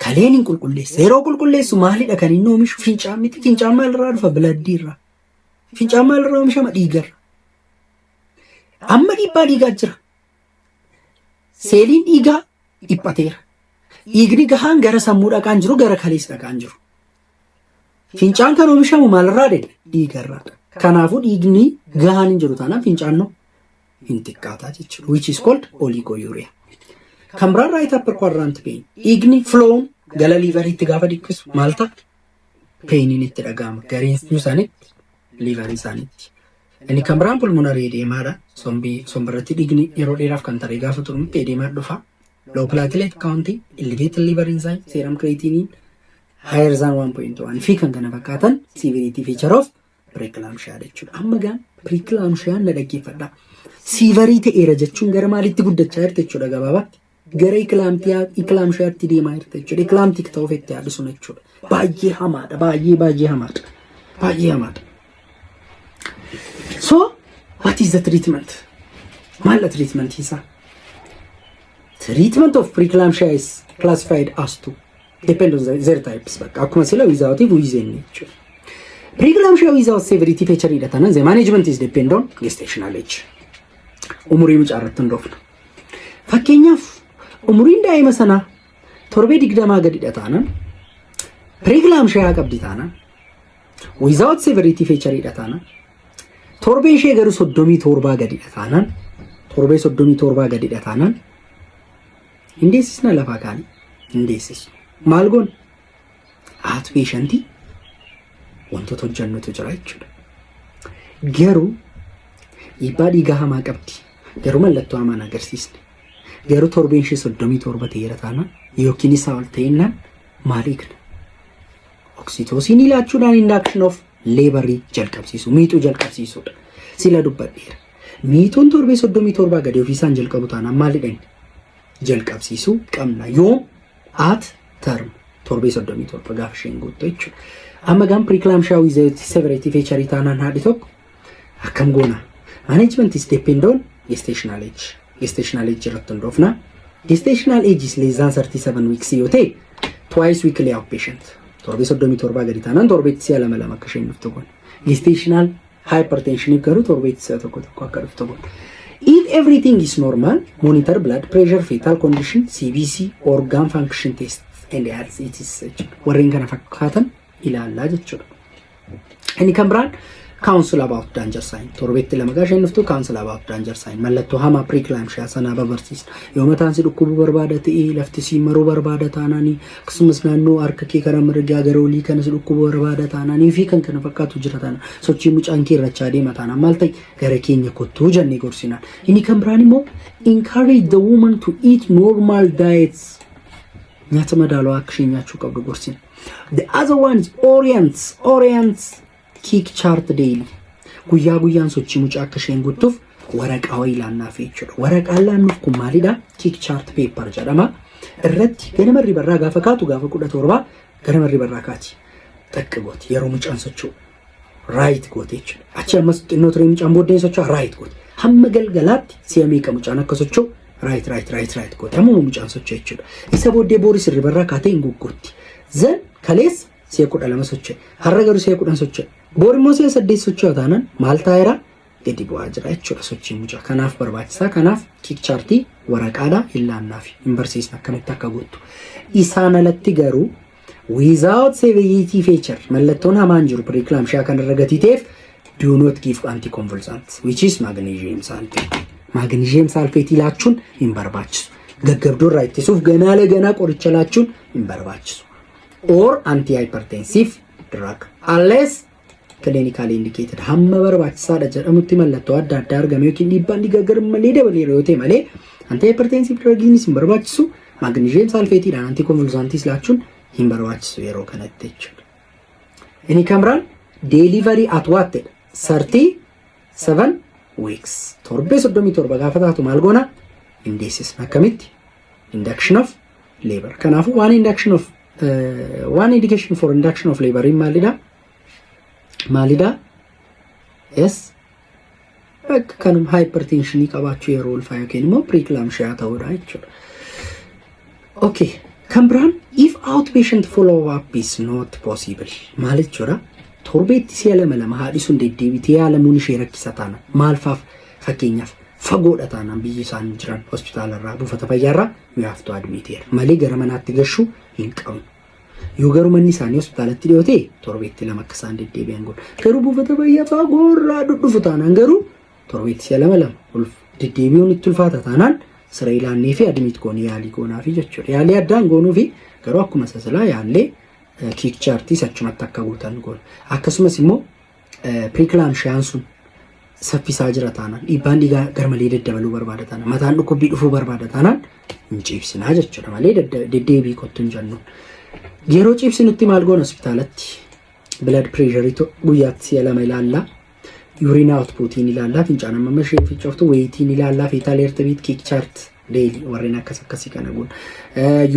kaleen hin qulqulleessa. Yeroo qulqulleessu maalidha kan inni oomishu? Fincaan miti. Fincaan maalirraa dhufa? Bloodii irraa. Fincaan maalirraa oomishama? Dhiigarra. Amma dhiibbaa dhiigaa jira. Seeliin dhiigaa dhiphateera. Dhiigni gahaan gara sammuu dhaqaan jiru, gara kalees dhaqaan jiru. Fincaan kan oomishamu maalirraa dha? Dhiigarraadha. Kanaafuu dhiigni gahaan hin jiru taanaan fincaan hin xiqqaataa jechuudha. Which is called oliguria. Kan biraan right upper quadrant pain. Dhiigni flown gara liveriitti gaafa dhiphisu maal ta'a? Painiin itti dhaga'ama. Gareen isaaniitti, liverii isaaniitti. Inni kan biraan pulmonary edemaadha. Sombii sombarratti dhiigni yeroo dheeraaf kan taree gaafa turutti edemaa dhufa. Low platelet count, elevated liver enzyme, serum creatinine higher than 1.1 fi kan kana fakkaatan severity feature of Preeclampsia jechuudha. Amma gaan preeclampsiaan na dhaggeeffadhaa. Severe ta'eera jechuun gara maalitti guddachaa jirti jechuudha gabaabaatti? Gara eclampsiaatti deemaa jirti jechuudha. Eclamptic ta'uuf itti yaadu sun jechuudha. Baay'ee hamaadha. Baay'ee baay'ee hamaadha. Baay'ee hamaadha. So what is the treatment? Maal treatment isaa? Treatment of preeclampsia is classified as two. Depend on their types. Bakka akkuma sila without with jechuudha. Preeclampsia without severity feature dha taanaan, the management is depend on gestational age. Umurii mucaa irratti hundoofna. Fakkeenyaaf, umuriin daa'ima sanaa torbee 20 gadidha taanaan, preeclampsia qabdi taanaan, without severity feature dha taanaan, torbeen ishee garuu 37 gadidha taanaan, torbee 37 gadidha taanaan, hin deessisna lafaa kaanii hin deessisnu. Maal goona? Outpatientii wantoota hojjennutu jira jechuudha. Garuu dhiibbaa dhiigaa hamaa qabdi. Garuu mallattoo hamaan agarsiisne. Garuu torbeen ishee 37 ta'eera taanaan yookiin isaa ol ta'ennaan maal eegna? Oxytocinii laachuudhaan induction of laborii jalqabsiisu, miixuu jalqabsiisuudha. Sila dubbadheera. Miixuun torbee 37 gadi ofiisaan jalqabu taanaan maalidha inni? Jalqabsiisuu qabna. Yoom? At term, torbee 37 gaafa isheen guuttu jechuudha. Amma gaan preeclampsia with severity feature taanaan haadhi tokko akkam goona? Management is depend on gestational age. Gestational age irratti hundoofna. Gestational age is less than 37 weeks yoo ta'e, twice weekly outpatient. Torbee 37 gadi taanaan torbeetti si'a lama lama akka isheen dhuftu goona. Gestational hypertension garuu torbeetti si'a tokko tokko akka dhuftu goona. If everything is normal, monitor blood pressure, fetal condition, CBC, organ function test and etc. Warreen kana fakkaatan ilaallaa jechuudha. Inni kan biraan counsel about danger sign. Torbeetti lama gaafa isheen dhuftu counsel about danger sign. Mallattoo hamaa preeclampsia sanaa babarsiisna. Yoo mataan si dhukkubuu barbaada ta'ee, lafti si maruu barbaada taanaanii, akkasumas naannoo harka kee karaa mirgaa gara olii kana si dhukkubuu barbaada taanaanii fi kan kana fakkaatu jira taana, sochii mucaan kee irrachaa deema taanaan, maal ta'e, gara keenya kottuu jennee gorsinaan. Inni kan biraan immoo encourage the woman to eat normal diets. Nyaata madaalawaa akka isheen nyaachuu qabdu gorsina. The other one is orient kick chart daily. Guyyaa guyyaan sochii mucaa akka isheen guutuuf waraqaa wayii laannaaf jechuudha. Waraqaan laannuuf kun maalidha? Kick chart paper jedhama. Irratti ganama barraa gaafa kaatu, gaafa 17 ganama barraa kaati. Xaqqi gooti yeroo mucaan socho'u. Right goote jechuudha. Achi ammas xinnoo turee mucaan booddeen socho'a, right goote. Hamma galgalaatti si'a meeqa mucaan akka socho'u right, right, right, right goote. Hammuma mucaan socho'u jechuudha. Isa booddee booris hirribarraa kaatee hin goggootti. Then kaleessa si'a 12 socho'e. Har'a garuu si'a 10 socho'e. Boor immoo si'a 8 socho'a taanaan maal taa'eera? Gadi bu'aa jira jechuudha sochiin mucaa. Kanaaf barbaachisaa. Kanaaf kick chartii waraqaadhaa hin laannaaf, hin barsiisna akkamitti akka guuttu. Isaan alatti garuu without severity feature, mallattoon hamaan jiru preeclampsia kanarra gatii ta'eef, do not give anticonvulsant, which is magnesium sulfate. Magnesium sulfate laachuun hin barbaachisu. Gaggabdoo irraa ittisuuf ganaa ganaa qoricha laachuun hin barbaachisu. Or antihypertensive drug unless clinically indicated, hamma barbaachisaadha jedhamutti mallattoo adda addaa argame yookiin dhiibbaan dhiigaa garmalee dabaleera yoo ta'e malee antihypertensive drugiinis hin barbaachisu, magnesium sulfateedhaan anticonvulsantis laachuun hin barbaachisu yeroo kanatti jechuudha. Inni kan biraan delivery at what jedha? 37 weeks. Torbee 37 gaafa taatu maal goona? Hin deessisna. Akkamitti? Induction of labor. Kanaafuu one indication for induction of labor maalidha? Maalidha? Yes. Bakka kanuma hypertensionii qabaachuu yeroo ulfaa yookiin immoo preeclampsia ta'uudha jechuudha. Okay. Kan biraan if outpatient follow up is not possible maal jechuudha? Torbeetti si'a lama lama haadhi sun deddeebitee yaalamuun ishee rakkisa taana, maal faaf, fakkeenyaaf fagoodha taanaan biyyi isaan jiran hospitaalarraa, buufata fayyaarraa, we have to admit here malee gara manaatti gashuu hin qabnu. Yoo garuu manni isaanii hospitaalatti dhiyoo ta'e, torbeetti lama akka isaan deddeebi'an godhu. Garuu buufata fayyaa fagoorraa dhudhufu taanaan garuu torbeetti si'a lama lama deddeebi'uun itti ulfaata taanaan, siree ilaannee fi admit goonee yaalii goonaafi jechuudha. Yaalii addaan goonuu fi garuu akkuma sasalaa yaallee kick chartiis achumatti akka guutan goona. Akkasumas immoo preeclampsiaan sun saffisaa jira taanaan, dhiibbaan dhiigaa garmalee daddabaluu barbaada taanaan, mataan dhukkubbii dhufuu barbaada taanaan hin ciibsinaa jechuudha malee deddeebii kottu hin jennuun. Yeroo ciibsinutti maal goona hospitaalatti? Blood pressure guyyaatti si'a lama ilaalla. Urine outputiin ilaalla. Fincaan amma isheen fincooftu weightiin ilaalla. Fetal heartbeat, kick chart daily warreen akkas akkasii kana goona.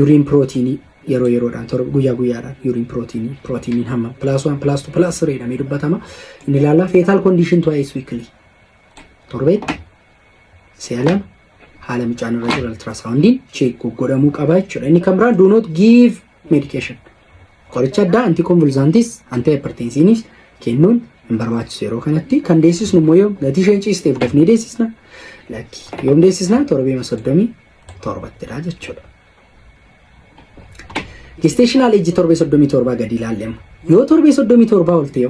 Urine proteinii yeroo yeroodhaan, torba guyyaa guyyaadhaan urine proteinii, proteiniin hamma +1, +2, +3 jedhamee dubbatama. Inni ilaalla. Fetal condition twice weekly, torbeetti si'a lama haala mucaan irra jiru ultrasoundiin check godhamuu qaba jechuudha. Inni kan biraan, do not give medication. Qoricha addaa anticonvulsantis, antihypertensiinis kennuun hin barbaachisu yeroo kanatti. Kan deessisnu immoo yoom? Gatii isheen ciisteef dafnee deessisna? Lakki. Yoom deessisna? Torbee 37ttidha jechuudha. Gestational age torbee 37 gadi ilaallema. Yoo torbee 37 ol ta'e,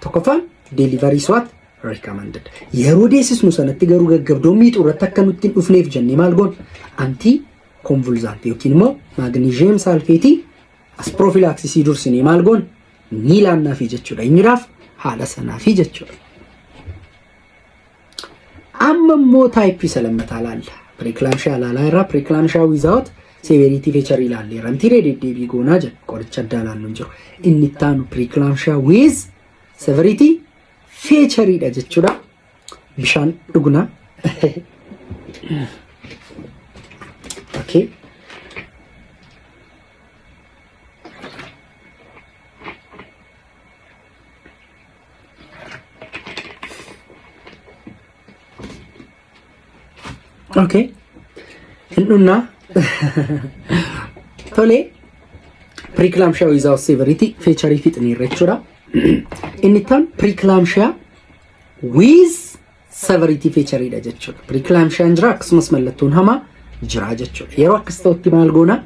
tokkoffaan delivery is what recommended. Yeroo deessisnu sanatti garuu gaggabdoon miixuu irratti akka nutti hin dhufneef jennee maal goon? Anticonvulsant yookiin immoo magnesium sulfate as prophylaxisii dursinee maal goon? Ni laannaafi jechuudha. Eenyudhaaf? Haadha sanaafi jechuudha. Amma immoo typeii isa lammataa laalla. Preeclampsia ilaalaa irraa preeclampsia without severity feature ilaalleerra. Antiree deddeebii goonaa jedha, qoricha addaa laannu hin jiru. Inni itti aanu preeclampsia with severity featureidha jechuudha. Bishaan dhugnaa. Okay. Okay. Hin dhunnaa. Tolee. Preeclampsia without severity feature fixneerra jechuudha. Inni itti aanu preeclampsia with severity featureidha jechuudha. Preeclampsiaan jira, akkasumas mallattoon hamaa jira jechuudha. Yeroo akkas ta'utti maal goona?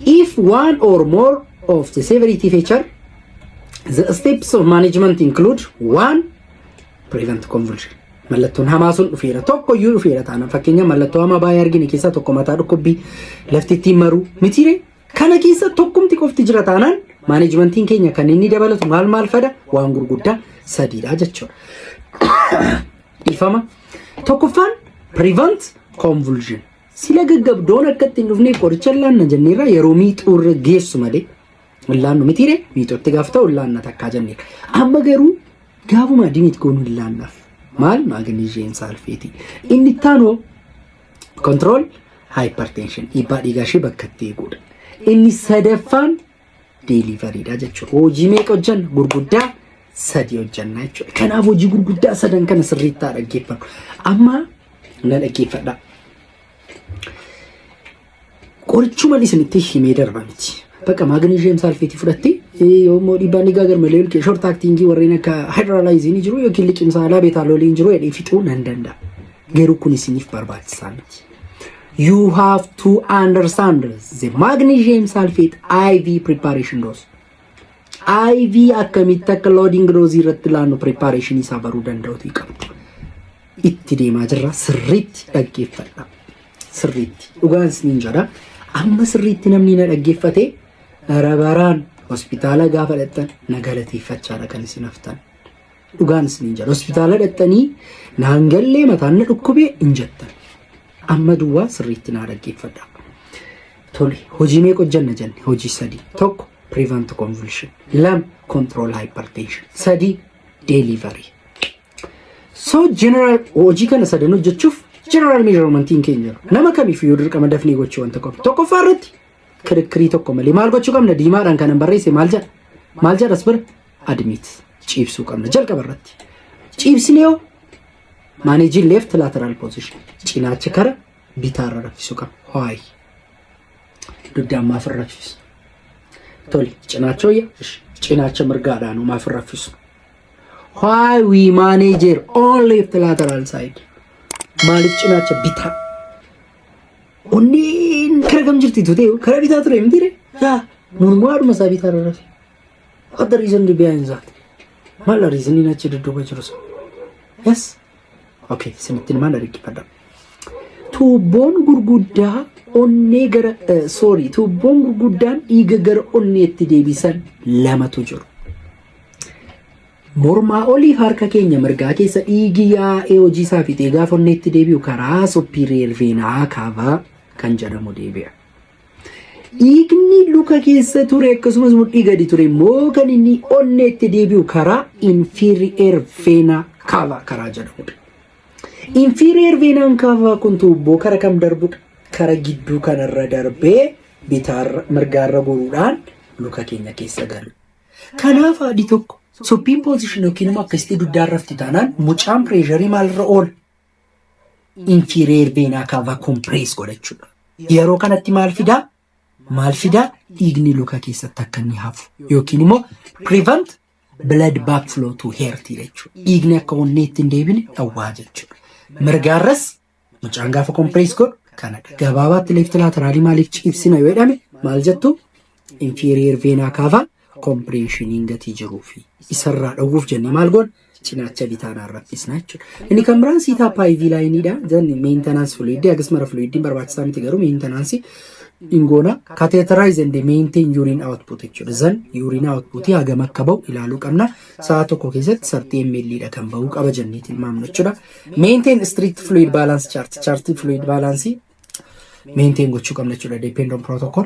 If one or more of the severity feature, the steps of management include: one, prevent convulsion. Mallattoon hamaa sun dhufeera, tokko iyyuu dhufeera taanaan, fakkeenya mallattoo hamaa baay'ee argine keessaa tokko mataa dhukkubbii, lafti ittiin maruu mitiire, kana keessa tokkumti qofti jira taanaan managementiin keenya kan inni dabalatu maal maal fada? Waan gurguddaa sadiidha jechuudha. Dhiifama. Tokkoffaan prevent convulsion. Sila gaggabdoon akka ittiin dhufneef qoricha laanna jenneerra, yeroo miixuurra geessu malee laannu mitiire, miixootti gaafa ta'u laanna takkaa jenneerra. Amma garuu gaafuma admit goonuu hin laannaaf. Maal? Magnesium sulfate. Inni itti aanu control hypertension, dhiibbaa dhiigaa ishee bakka itti eeguudha. Inni sadaffaan deliveryidha jechuudha. Hojii meeqa hojjanna? Gurguddaa sadi hojjanna jechuudha. Kanaaf hojii gurguddaa sadan kana sirriitti haa dhaggeeffannu. Amma na dhaggeeffadhaa. Qorichuma isinitti himee darba miti. Bakka magnesium sulfate fudhatti yoommoo dhiibbaan dhiigaa garmalee ol short actingii warreen akka hydralazine jiru yookiin liqimsaa labetaloliin jiru jedhee fixuu nan danda'a. Garuu kun isiniif barbaachisaa miti. You have to understand the magnesium sulfate IV preparation dose. IV akkamitti akka loading dose irratti laannu preparation isaa baruu danda'utu qabdu. Itti deemaa jirra, sirriitti dhaggeeffadha. Sirriitti dhugaan isiniin jedha. Amma sirriitti namni na dhaggeeffate rabaraan hospitaala gaafa dhaqxan na galateeffachaadha kan isin haftan. Dhugaan isiniin jedha. Hospitaala dhaqxanii naan gallee, mataan na dhukkubee hin jettan. Amma duwwaa sirriitti naa dhaggeeffadha. Tole, hojii meeqa hojjanna jenne? Hojii sadii. Tokko, prevent convulsion. Lama, control hypertension. Sadii, delivery. So general hojii kana sadan hojjechuuf general measurementiin keenya jira. Nama kamiif yoo dirqama dafnee gochuu wanta qabnu. Tokkoffaa irratti kirikkirii tokko malee maal gochuu qabna? Diimaadhaan kanan barreesse maal jedha? Maal jedhas bira? Admit, ciibsuu qabna jalqaba irratti. Ciibsinee hoo manageiin left lateral position, cinaacha kara bitaarra raffisuu qabna. Why? Dugdaan maaf hin raffisu? Tole, cinaacha wayya, cinaacha mirgaadhaan maaf hin raffisu? Why we manage on left lateral side? Maaliif cinaacha bitaa? Onneen kara kam jirti tutee? Kara bitaa ture miti? Yaa mormaa haadhuma isaa bitaa rafe. What the reason behind that? Maal reasoniin achi dudduuba jiru sun? Yes. Okay, isinittiin maal dhaggeeffadha. Tuubboon gurguddaa onnee gara, sorry, tuubboon gurguddaan dhiiga gara onneetti deebisan lamatu jiru. Mormaa oliif harka keenya mirgaa keessa dhiigi yaa'ee hojii isaa fixee gaafa onneetti deebi'u karaa superior vena cava kan jedhamu deebi'a. Dhiigni luka keessa ture akkasumas mudhii gadi ture immoo kan inni onneetti deebi'u karaa inferior vena cava karaa jedhamudha. Inferior vena cava kun tuubboo kara kam darbudha? Kara gidduu kanarra darbee bitaarra mirgaarra goruudhaan luka keenya keessa galu. Kanaaf haadhi tokko supine position yookiin immoo akkasitti dugdaan rafti taanaan mucaan pressureii maalirra oola? Inferior vena cava compress godhachuudha. Yeroo kanatti maal fidaa? Maal fidaa? Dhiigni luka keessatti akka inni hafu yookiin immoo prevent blood backflow to heart jechuudha. Dhiigni akka onneetti hin deebine dhawwaa jechuudha. Mirgaarras mucaan gaafa compress godhu kanadha. Gabaabaatti left lateralii maaliif ciibsina yoo jedhame maal jettu? Inferior vena cava compressioniin gatii jiruu fi isarraa dhowwuuf jennee maal goona? Cinaacha bitaanaan raffisna jechuudha. Inni kan biraan set up IV lineiidha. Jenni maintenance fluidii akkasuma fluidiin barbaachisaa miti garuu maintenance ingoona catheterize and maintain urine output jechuudha. Then urine output hagam akka ba'u ilaaluu qabna. Sa'a tokko keessatti 30 ml dha kan ba'uu qaba jennee tilmaamnu jechuudha. Maintain strict fluid balance chart. Chartii fluid balance maintain gochuu qabna jechuudha. Depend on protocol.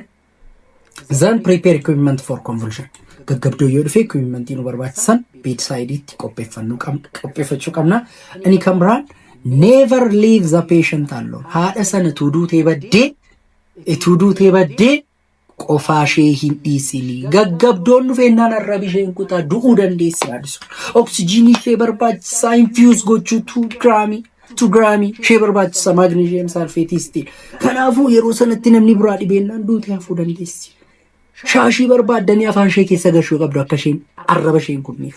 Then prepare equipment for convulsion. Gaggabdoo yoo dhufe equipmentii nu barbaachisan bedsideitti qopheeffachuu qabna. Inni kan biraan never leave the patient alone. Haadha sana tuuduutee baddee qofaa ishee hin dhiisinii. Gaggabdoon dhufeennaan arraba isheen kutaa du'uu dandeessi haadhi sun. Oksijiinii ishee barbaachisaa infuse gochuu 2 gramii 2 gramii ishee barbaachisa magnesium sulfateii still. Kanaafuu yeroo sanatti namni biraa dhibeennaan duutee hafuu dandeessi. Shaashii barbaaddanii afaan ishee keessa gashuu qabdu akka isheen arraba isheen kunniif.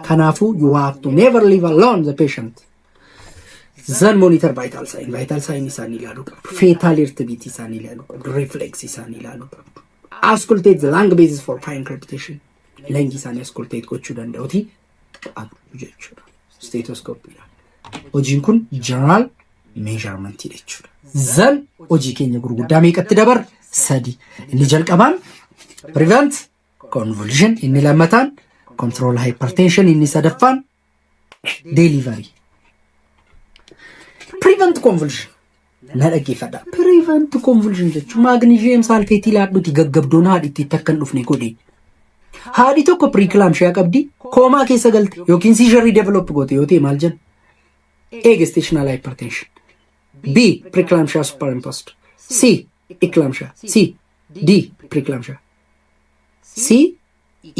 Kanaafuu you have to never leave alone the patient. Then monitor vital sign. Vital sign isaanii ilaaluu qabdu. Fetal heartbeat isaanii ilaaluu qabdu. Reflex isaanii ilaaluu qabdu. Auscultate the lung bases for fine crepitation. Lungii isaanii auscultate gochuu danda'uti qabdu jechuudha. Stethoscope. Hojiin kun general measurement jechuudha. Then hojii keenya gurguddaa meeqatti dabar? Sadi. Inni jalqabaan prevent convulsion, inni lammataan control hypertension, inni sadaffaan delivery. Prevent convulsion. Na dhaggeeffadha. Prevent convulsion jechuun magnesium sulfateii laadhuti gaggabdoon haadhitti akka hin dhufne godhe. Haadhi tokko preeclampsia qabdi, coma keessa galte yookiin seizureii develop goote yoo ta'e maal jenna? A. Gestational hypertension. B. Preeclampsia superimposed. C. Eclampsia. C. D. Preeclampsia. C.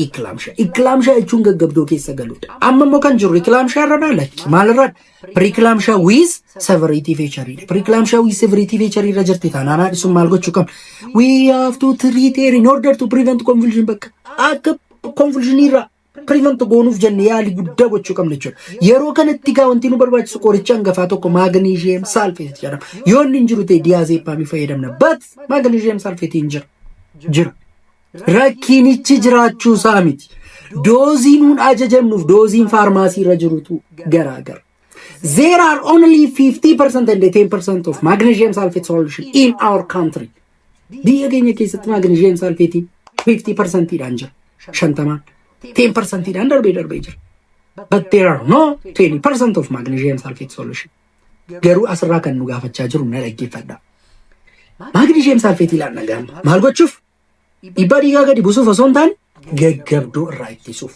Eclampsia. Eclampsia jechuun gaggabdoo keessa galuudha. Amma immoo kan jiru eclampsia irra lakki. Maalirraa? Preeclampsia with severity feature. Preeclampsia with severity feature irra jirti taanaan haadhi sun maal gochuu qabna? We have to treat her in order to prevent convulsion, bakka akka convulsion irraa prevent goonuuf jenne yaalii guddaa gochuu qabna jechuudha. Yeroo kanatti gaa wanti nu barbaachisu qoricha hangafaa tokko magnesium sulfate jedhama. Yoo inni hin jiru ta'e diazepamii fayyadamna. But magnesium sulfate hin jira. Jira. Rakkinichi jiraachuu isaa miti. Doozii nuun ajajamnuuf dooziin faarmaasii irra jirutu garaagara. There are only 50% and 10% of magnesium sulfate solution in our country. Biyya keenya keessatti magnesium sulfate 50% dhaan jira. 50n. 10% dhaan darbee darbee jira. But there are no 20% of magnesium sulfate solution. Garuu asirraa kan nu gaafachaa jiru na dhaggeeffadha. Magnesium sulfate ilaalla gaama. Maal gochuuf? Dhiibbaa dhiigaa gadi buusuuf osoo hin taane gaggabdoo irraa ittisuuf.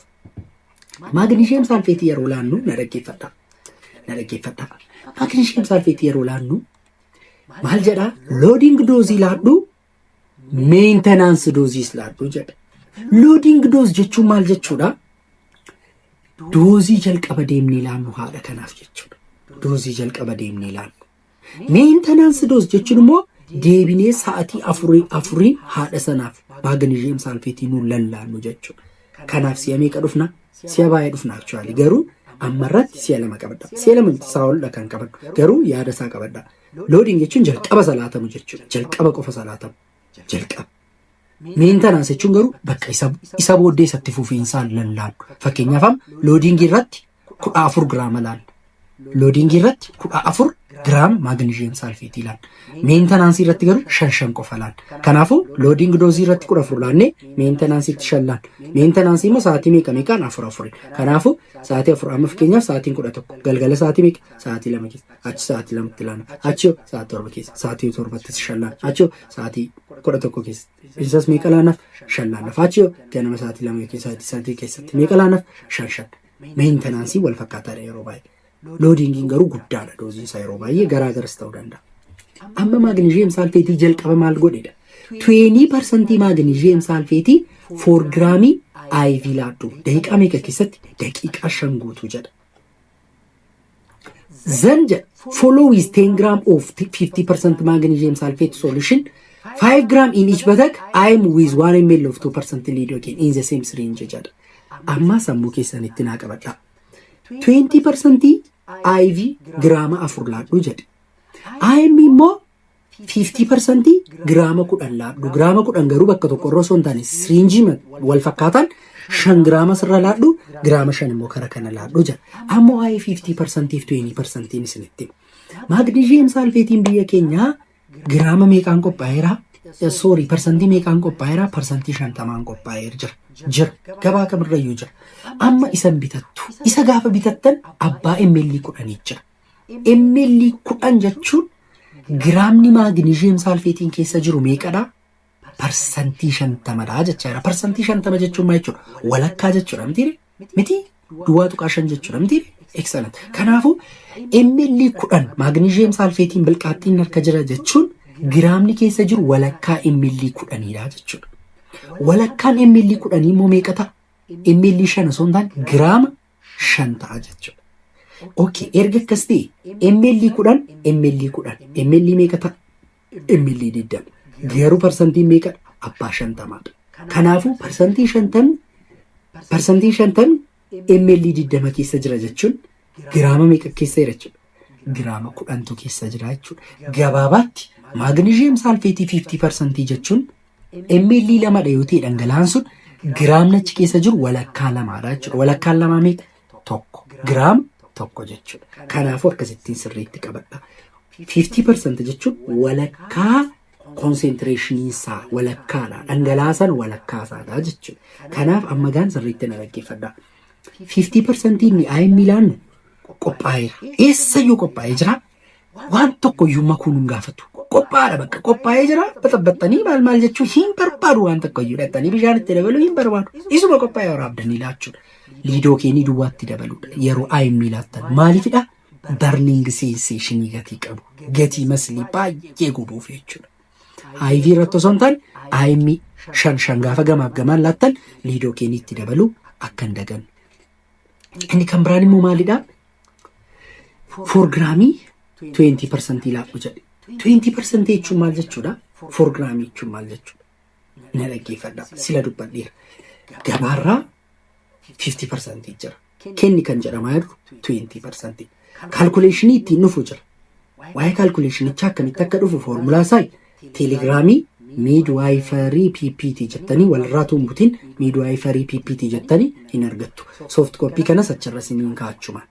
Magnesium sulfateii yeroo laannu na dhaggeeffadha. Na dhaggeeffadha. Magnesium sulfateii yeroo laannu maal jedhaa? Loading doseii laadhu, maintenance doseiis laadhu jedha. Loading dose jechuun maal jechuudha? Doozii jalqaba deemnee laannu haadha kanaaf jechuudha. Doozii jalqaba deemnee laannu. Maintenance dose jechuun immoo deebinee sa'atii afurii afurii haadha sanaaf magnesium sulfateii nuun lallaannu jechuudha. Kanaaf si'a meeqa dhufna? Si'a baay'ee dhufna actually, garuu ammarratti si'a lama qabadha. Si'a lama miti, isaa oldha kan qabadhu, garuu yaada isaa qabadha. Loading jechuun jalqaba salaatamu jechuudha. Jalqaba qofa salaatamu. Jalqaba. Maintenance jechuun garuu bakka isa booddee isatti fufiinsaan lallaannu. Fakkeenyaaf amma loadingii irratti 14 giraama laanna. Loadingii irratti 14 giraama magnesium sulfateii laanna. Maintenanceii irratti garuu shan shan qofa laanna. Kanaafuu loading doseii irratti 14 laannee maintenanceiitti shan laanna. Maintenanceii immoo sa'aatii meeqa meeqaan? Afur afuri. Kanaafuu sa'aatii 4, amma fakkeenyaaf sa'aatiin 11, galgala sa'aatii meeqa? Sa'aatii 2 keessa, achi sa'aatii 2tti laanna. Achi sa'aatii 7 keessa, sa'aatii 7tti shan laanna. Achi sa'aatii 11 keessa. Isas meeqa laannaaf? Shan laannaaf. Achi ganama sa'aatii 2 yookiin sa'aatii 3 keessatti meeqa laannaaf? Shan shan. Maintenanceii wal fakkaataadha yeroo baay'ee. Loadingiin garuu guddaadha, doseiin isaa yeroo baay'ee garaagaras ta'uu danda'a. Amma magnesium sulfateii jalqaba maal godhedha? 20% magnesium sulfateii 4 giraamii IV laaddu. Daqiiqaa meeqa keessatti? Daqiiqaa 5 guutuu jedha. Then jedha, follow with 10 gram of 50% magnesium sulfate solution, 5 gram in each buttock, IM with 1 ml of 2% lidocaine in the same syringe jedha. Amma sammuu keessanitti naa qabadha. 20% IV giraama 4 laadhu jedhe. IM immoo 50% giraama 10 laadhu. Giraama 10 garuu bakka tokko irra osoo hin taane syringeii wal fakkaataan 5 giraama sirra laadhu, giraama 5 immoo kara kana laadhu jedha. Ammoo waa'ee 50% fi 20% isinitti hima. Magnesium sulfateiin biyya keenyaa giraama meeqaan qophaa'eera? Sorry, parsantii meeqaan qophaa'eera? 50%n qophaa'eera jira. Jira. Gabaa kamirrayyuu jira. Amma isan bitattu. Isa gaafa bitattan abbaa ml 10 jira. ml 10 jechuun giraamni magnesium sulfateiin keessa jiru meeqadha? 50%dha jechaadha. 50% jechuun maal jechuudha? Walakkaa jechuudha mitiire? Miti? 0.5 jechuudha mitiire? Excellent. Kanaafuu ml 10 magnesium sulfateiin bilqaaxxiin harka jira jechuun giraamni keessa jiru walakkaa ml 10dha jechuudha. Walakkaan ml 10 immoo meeqa ta'a? ml 5 osoo hin taane giraama 5 ta'a jechuudha. Okay, erga akkas ta'e ml 10 ml 10 ml meeqa ta'a? ml 20. Garuu parsantiin meeqadha? Abbaa 50dha. Kanaafuu 50% ml 20 keessa jira jechuun giraama meeqa keessa jira jechuudha? Giraama 10tu keessa jira jechuudha. Gabaabaatti magnesium sulfateii 50% jechuun ml 2dha yoo ta'e, dhangala'aan sun giraamni achi keessa jiru walakkaa lamaadha jechuudha. Walakkaan lamaa meeqa? Tokko. Giraama 1 jechuudha. Kanaafuu akkasittiin sirriitti qabadha. 50% jechuun walakkaa concentrationii isaa walakkaadha. Dhangala'aa walakkaa isaadha jechuudha. Kanaaf amma gaan sirriitti na dhaggeeffadha. 50% inni IM laannu qophaa'eera. Eessayyuu qophaa'ee jira. Waan tokko iyyuu makuu nun gaafatu. Qophaa'aadha, bakka qophaa'ee jira. Baxabbaxxanii maal maal jechuu hin barbaadu, waan tokko iyyuu dhaqxanii bishaan itti dabaluu hin barbaadu. Isuma qophaa'ee waraabdanii laachuudha. Lidocaineii duwwaatti dabaluudha. Yeroo IM laattan maaliifidha? Burning sensationii gatii qabu. Gatii muscleii baay'ee gubuuf jechuudha. IV irratti osoo hin taane IM shan shan gaafa gamaaf gamaan laattan lidocaineii itti dabaluu akka hin daganne. Inni kan biraan immoo maalidha? 4 giraamii 20% laadhu jedhe. 20% jechuun maal jechuudha? 4 giraamii jechuun maal jechuudha? Na dhaggeeffadha. Sila dubbadheera. Gabaarraa 50% jira. Kenni kan jedhamaa jiru 20%. Calculationii ittiin dhufu jira. Waa'ee calculationichaa akkamitti akka dhufu foormulaa isaa Telegramii midwifery PPT jettanii walirraa tumbutiin midwifery PPT jettanii hin argattu. Soft copy kanas achirra isiniin kaa'achumaan.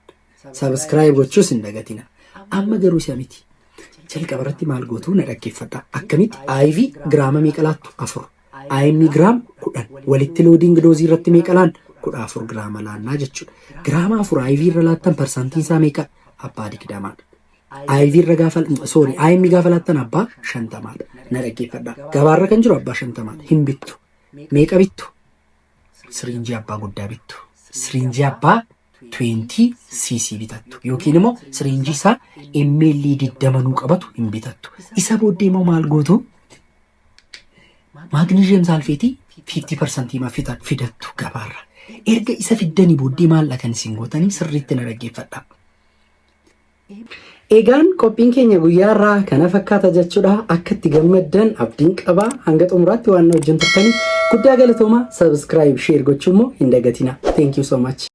Subscribe gochuus hin dagatina. Amma garuu isa miti. Jalqaba irratti maal gootu, na dhaggeeffadha. Akkamitti IV giraama meeqa laattu? 4. IM giraam 10. Walitti loading doseii irratti meeqa laan? 14 giraama laannaa jechuudha. Giraama 4 IV irra laattan parsantiin isaa meeqa? Abbaa 20dha. IV irra gaafa, sorry, IM gaafa laattan abbaa 50dha. Na dhaggeeffadha. Gabaarra kan jiru abbaa 50dha. Hin bittu. Meeqa bittu? Syringeii abbaa guddaa bittu. Syringeii abbaa 20 cc bitattu yookiin immoo syringeii isaa ml 20 nuu qabatu hin bitattu. Isa booddee immoo maal gootu? Magnesium sulfateii 50% ma fidattu gabaarra. Erga isa fiddanii booddee maal kan isin gootanii, sirriitti na dhaggeeffadha. Egaan qophiin keenya guyyaa irraa kana fakkaata jechuudha. Akka itti gammaddan abdiin qaba. Hanga xumuraatti waan na wajjin turtaniif guddaa galatooma. Subscribe, share gochuu immoo hin dagatina. Thank you so much.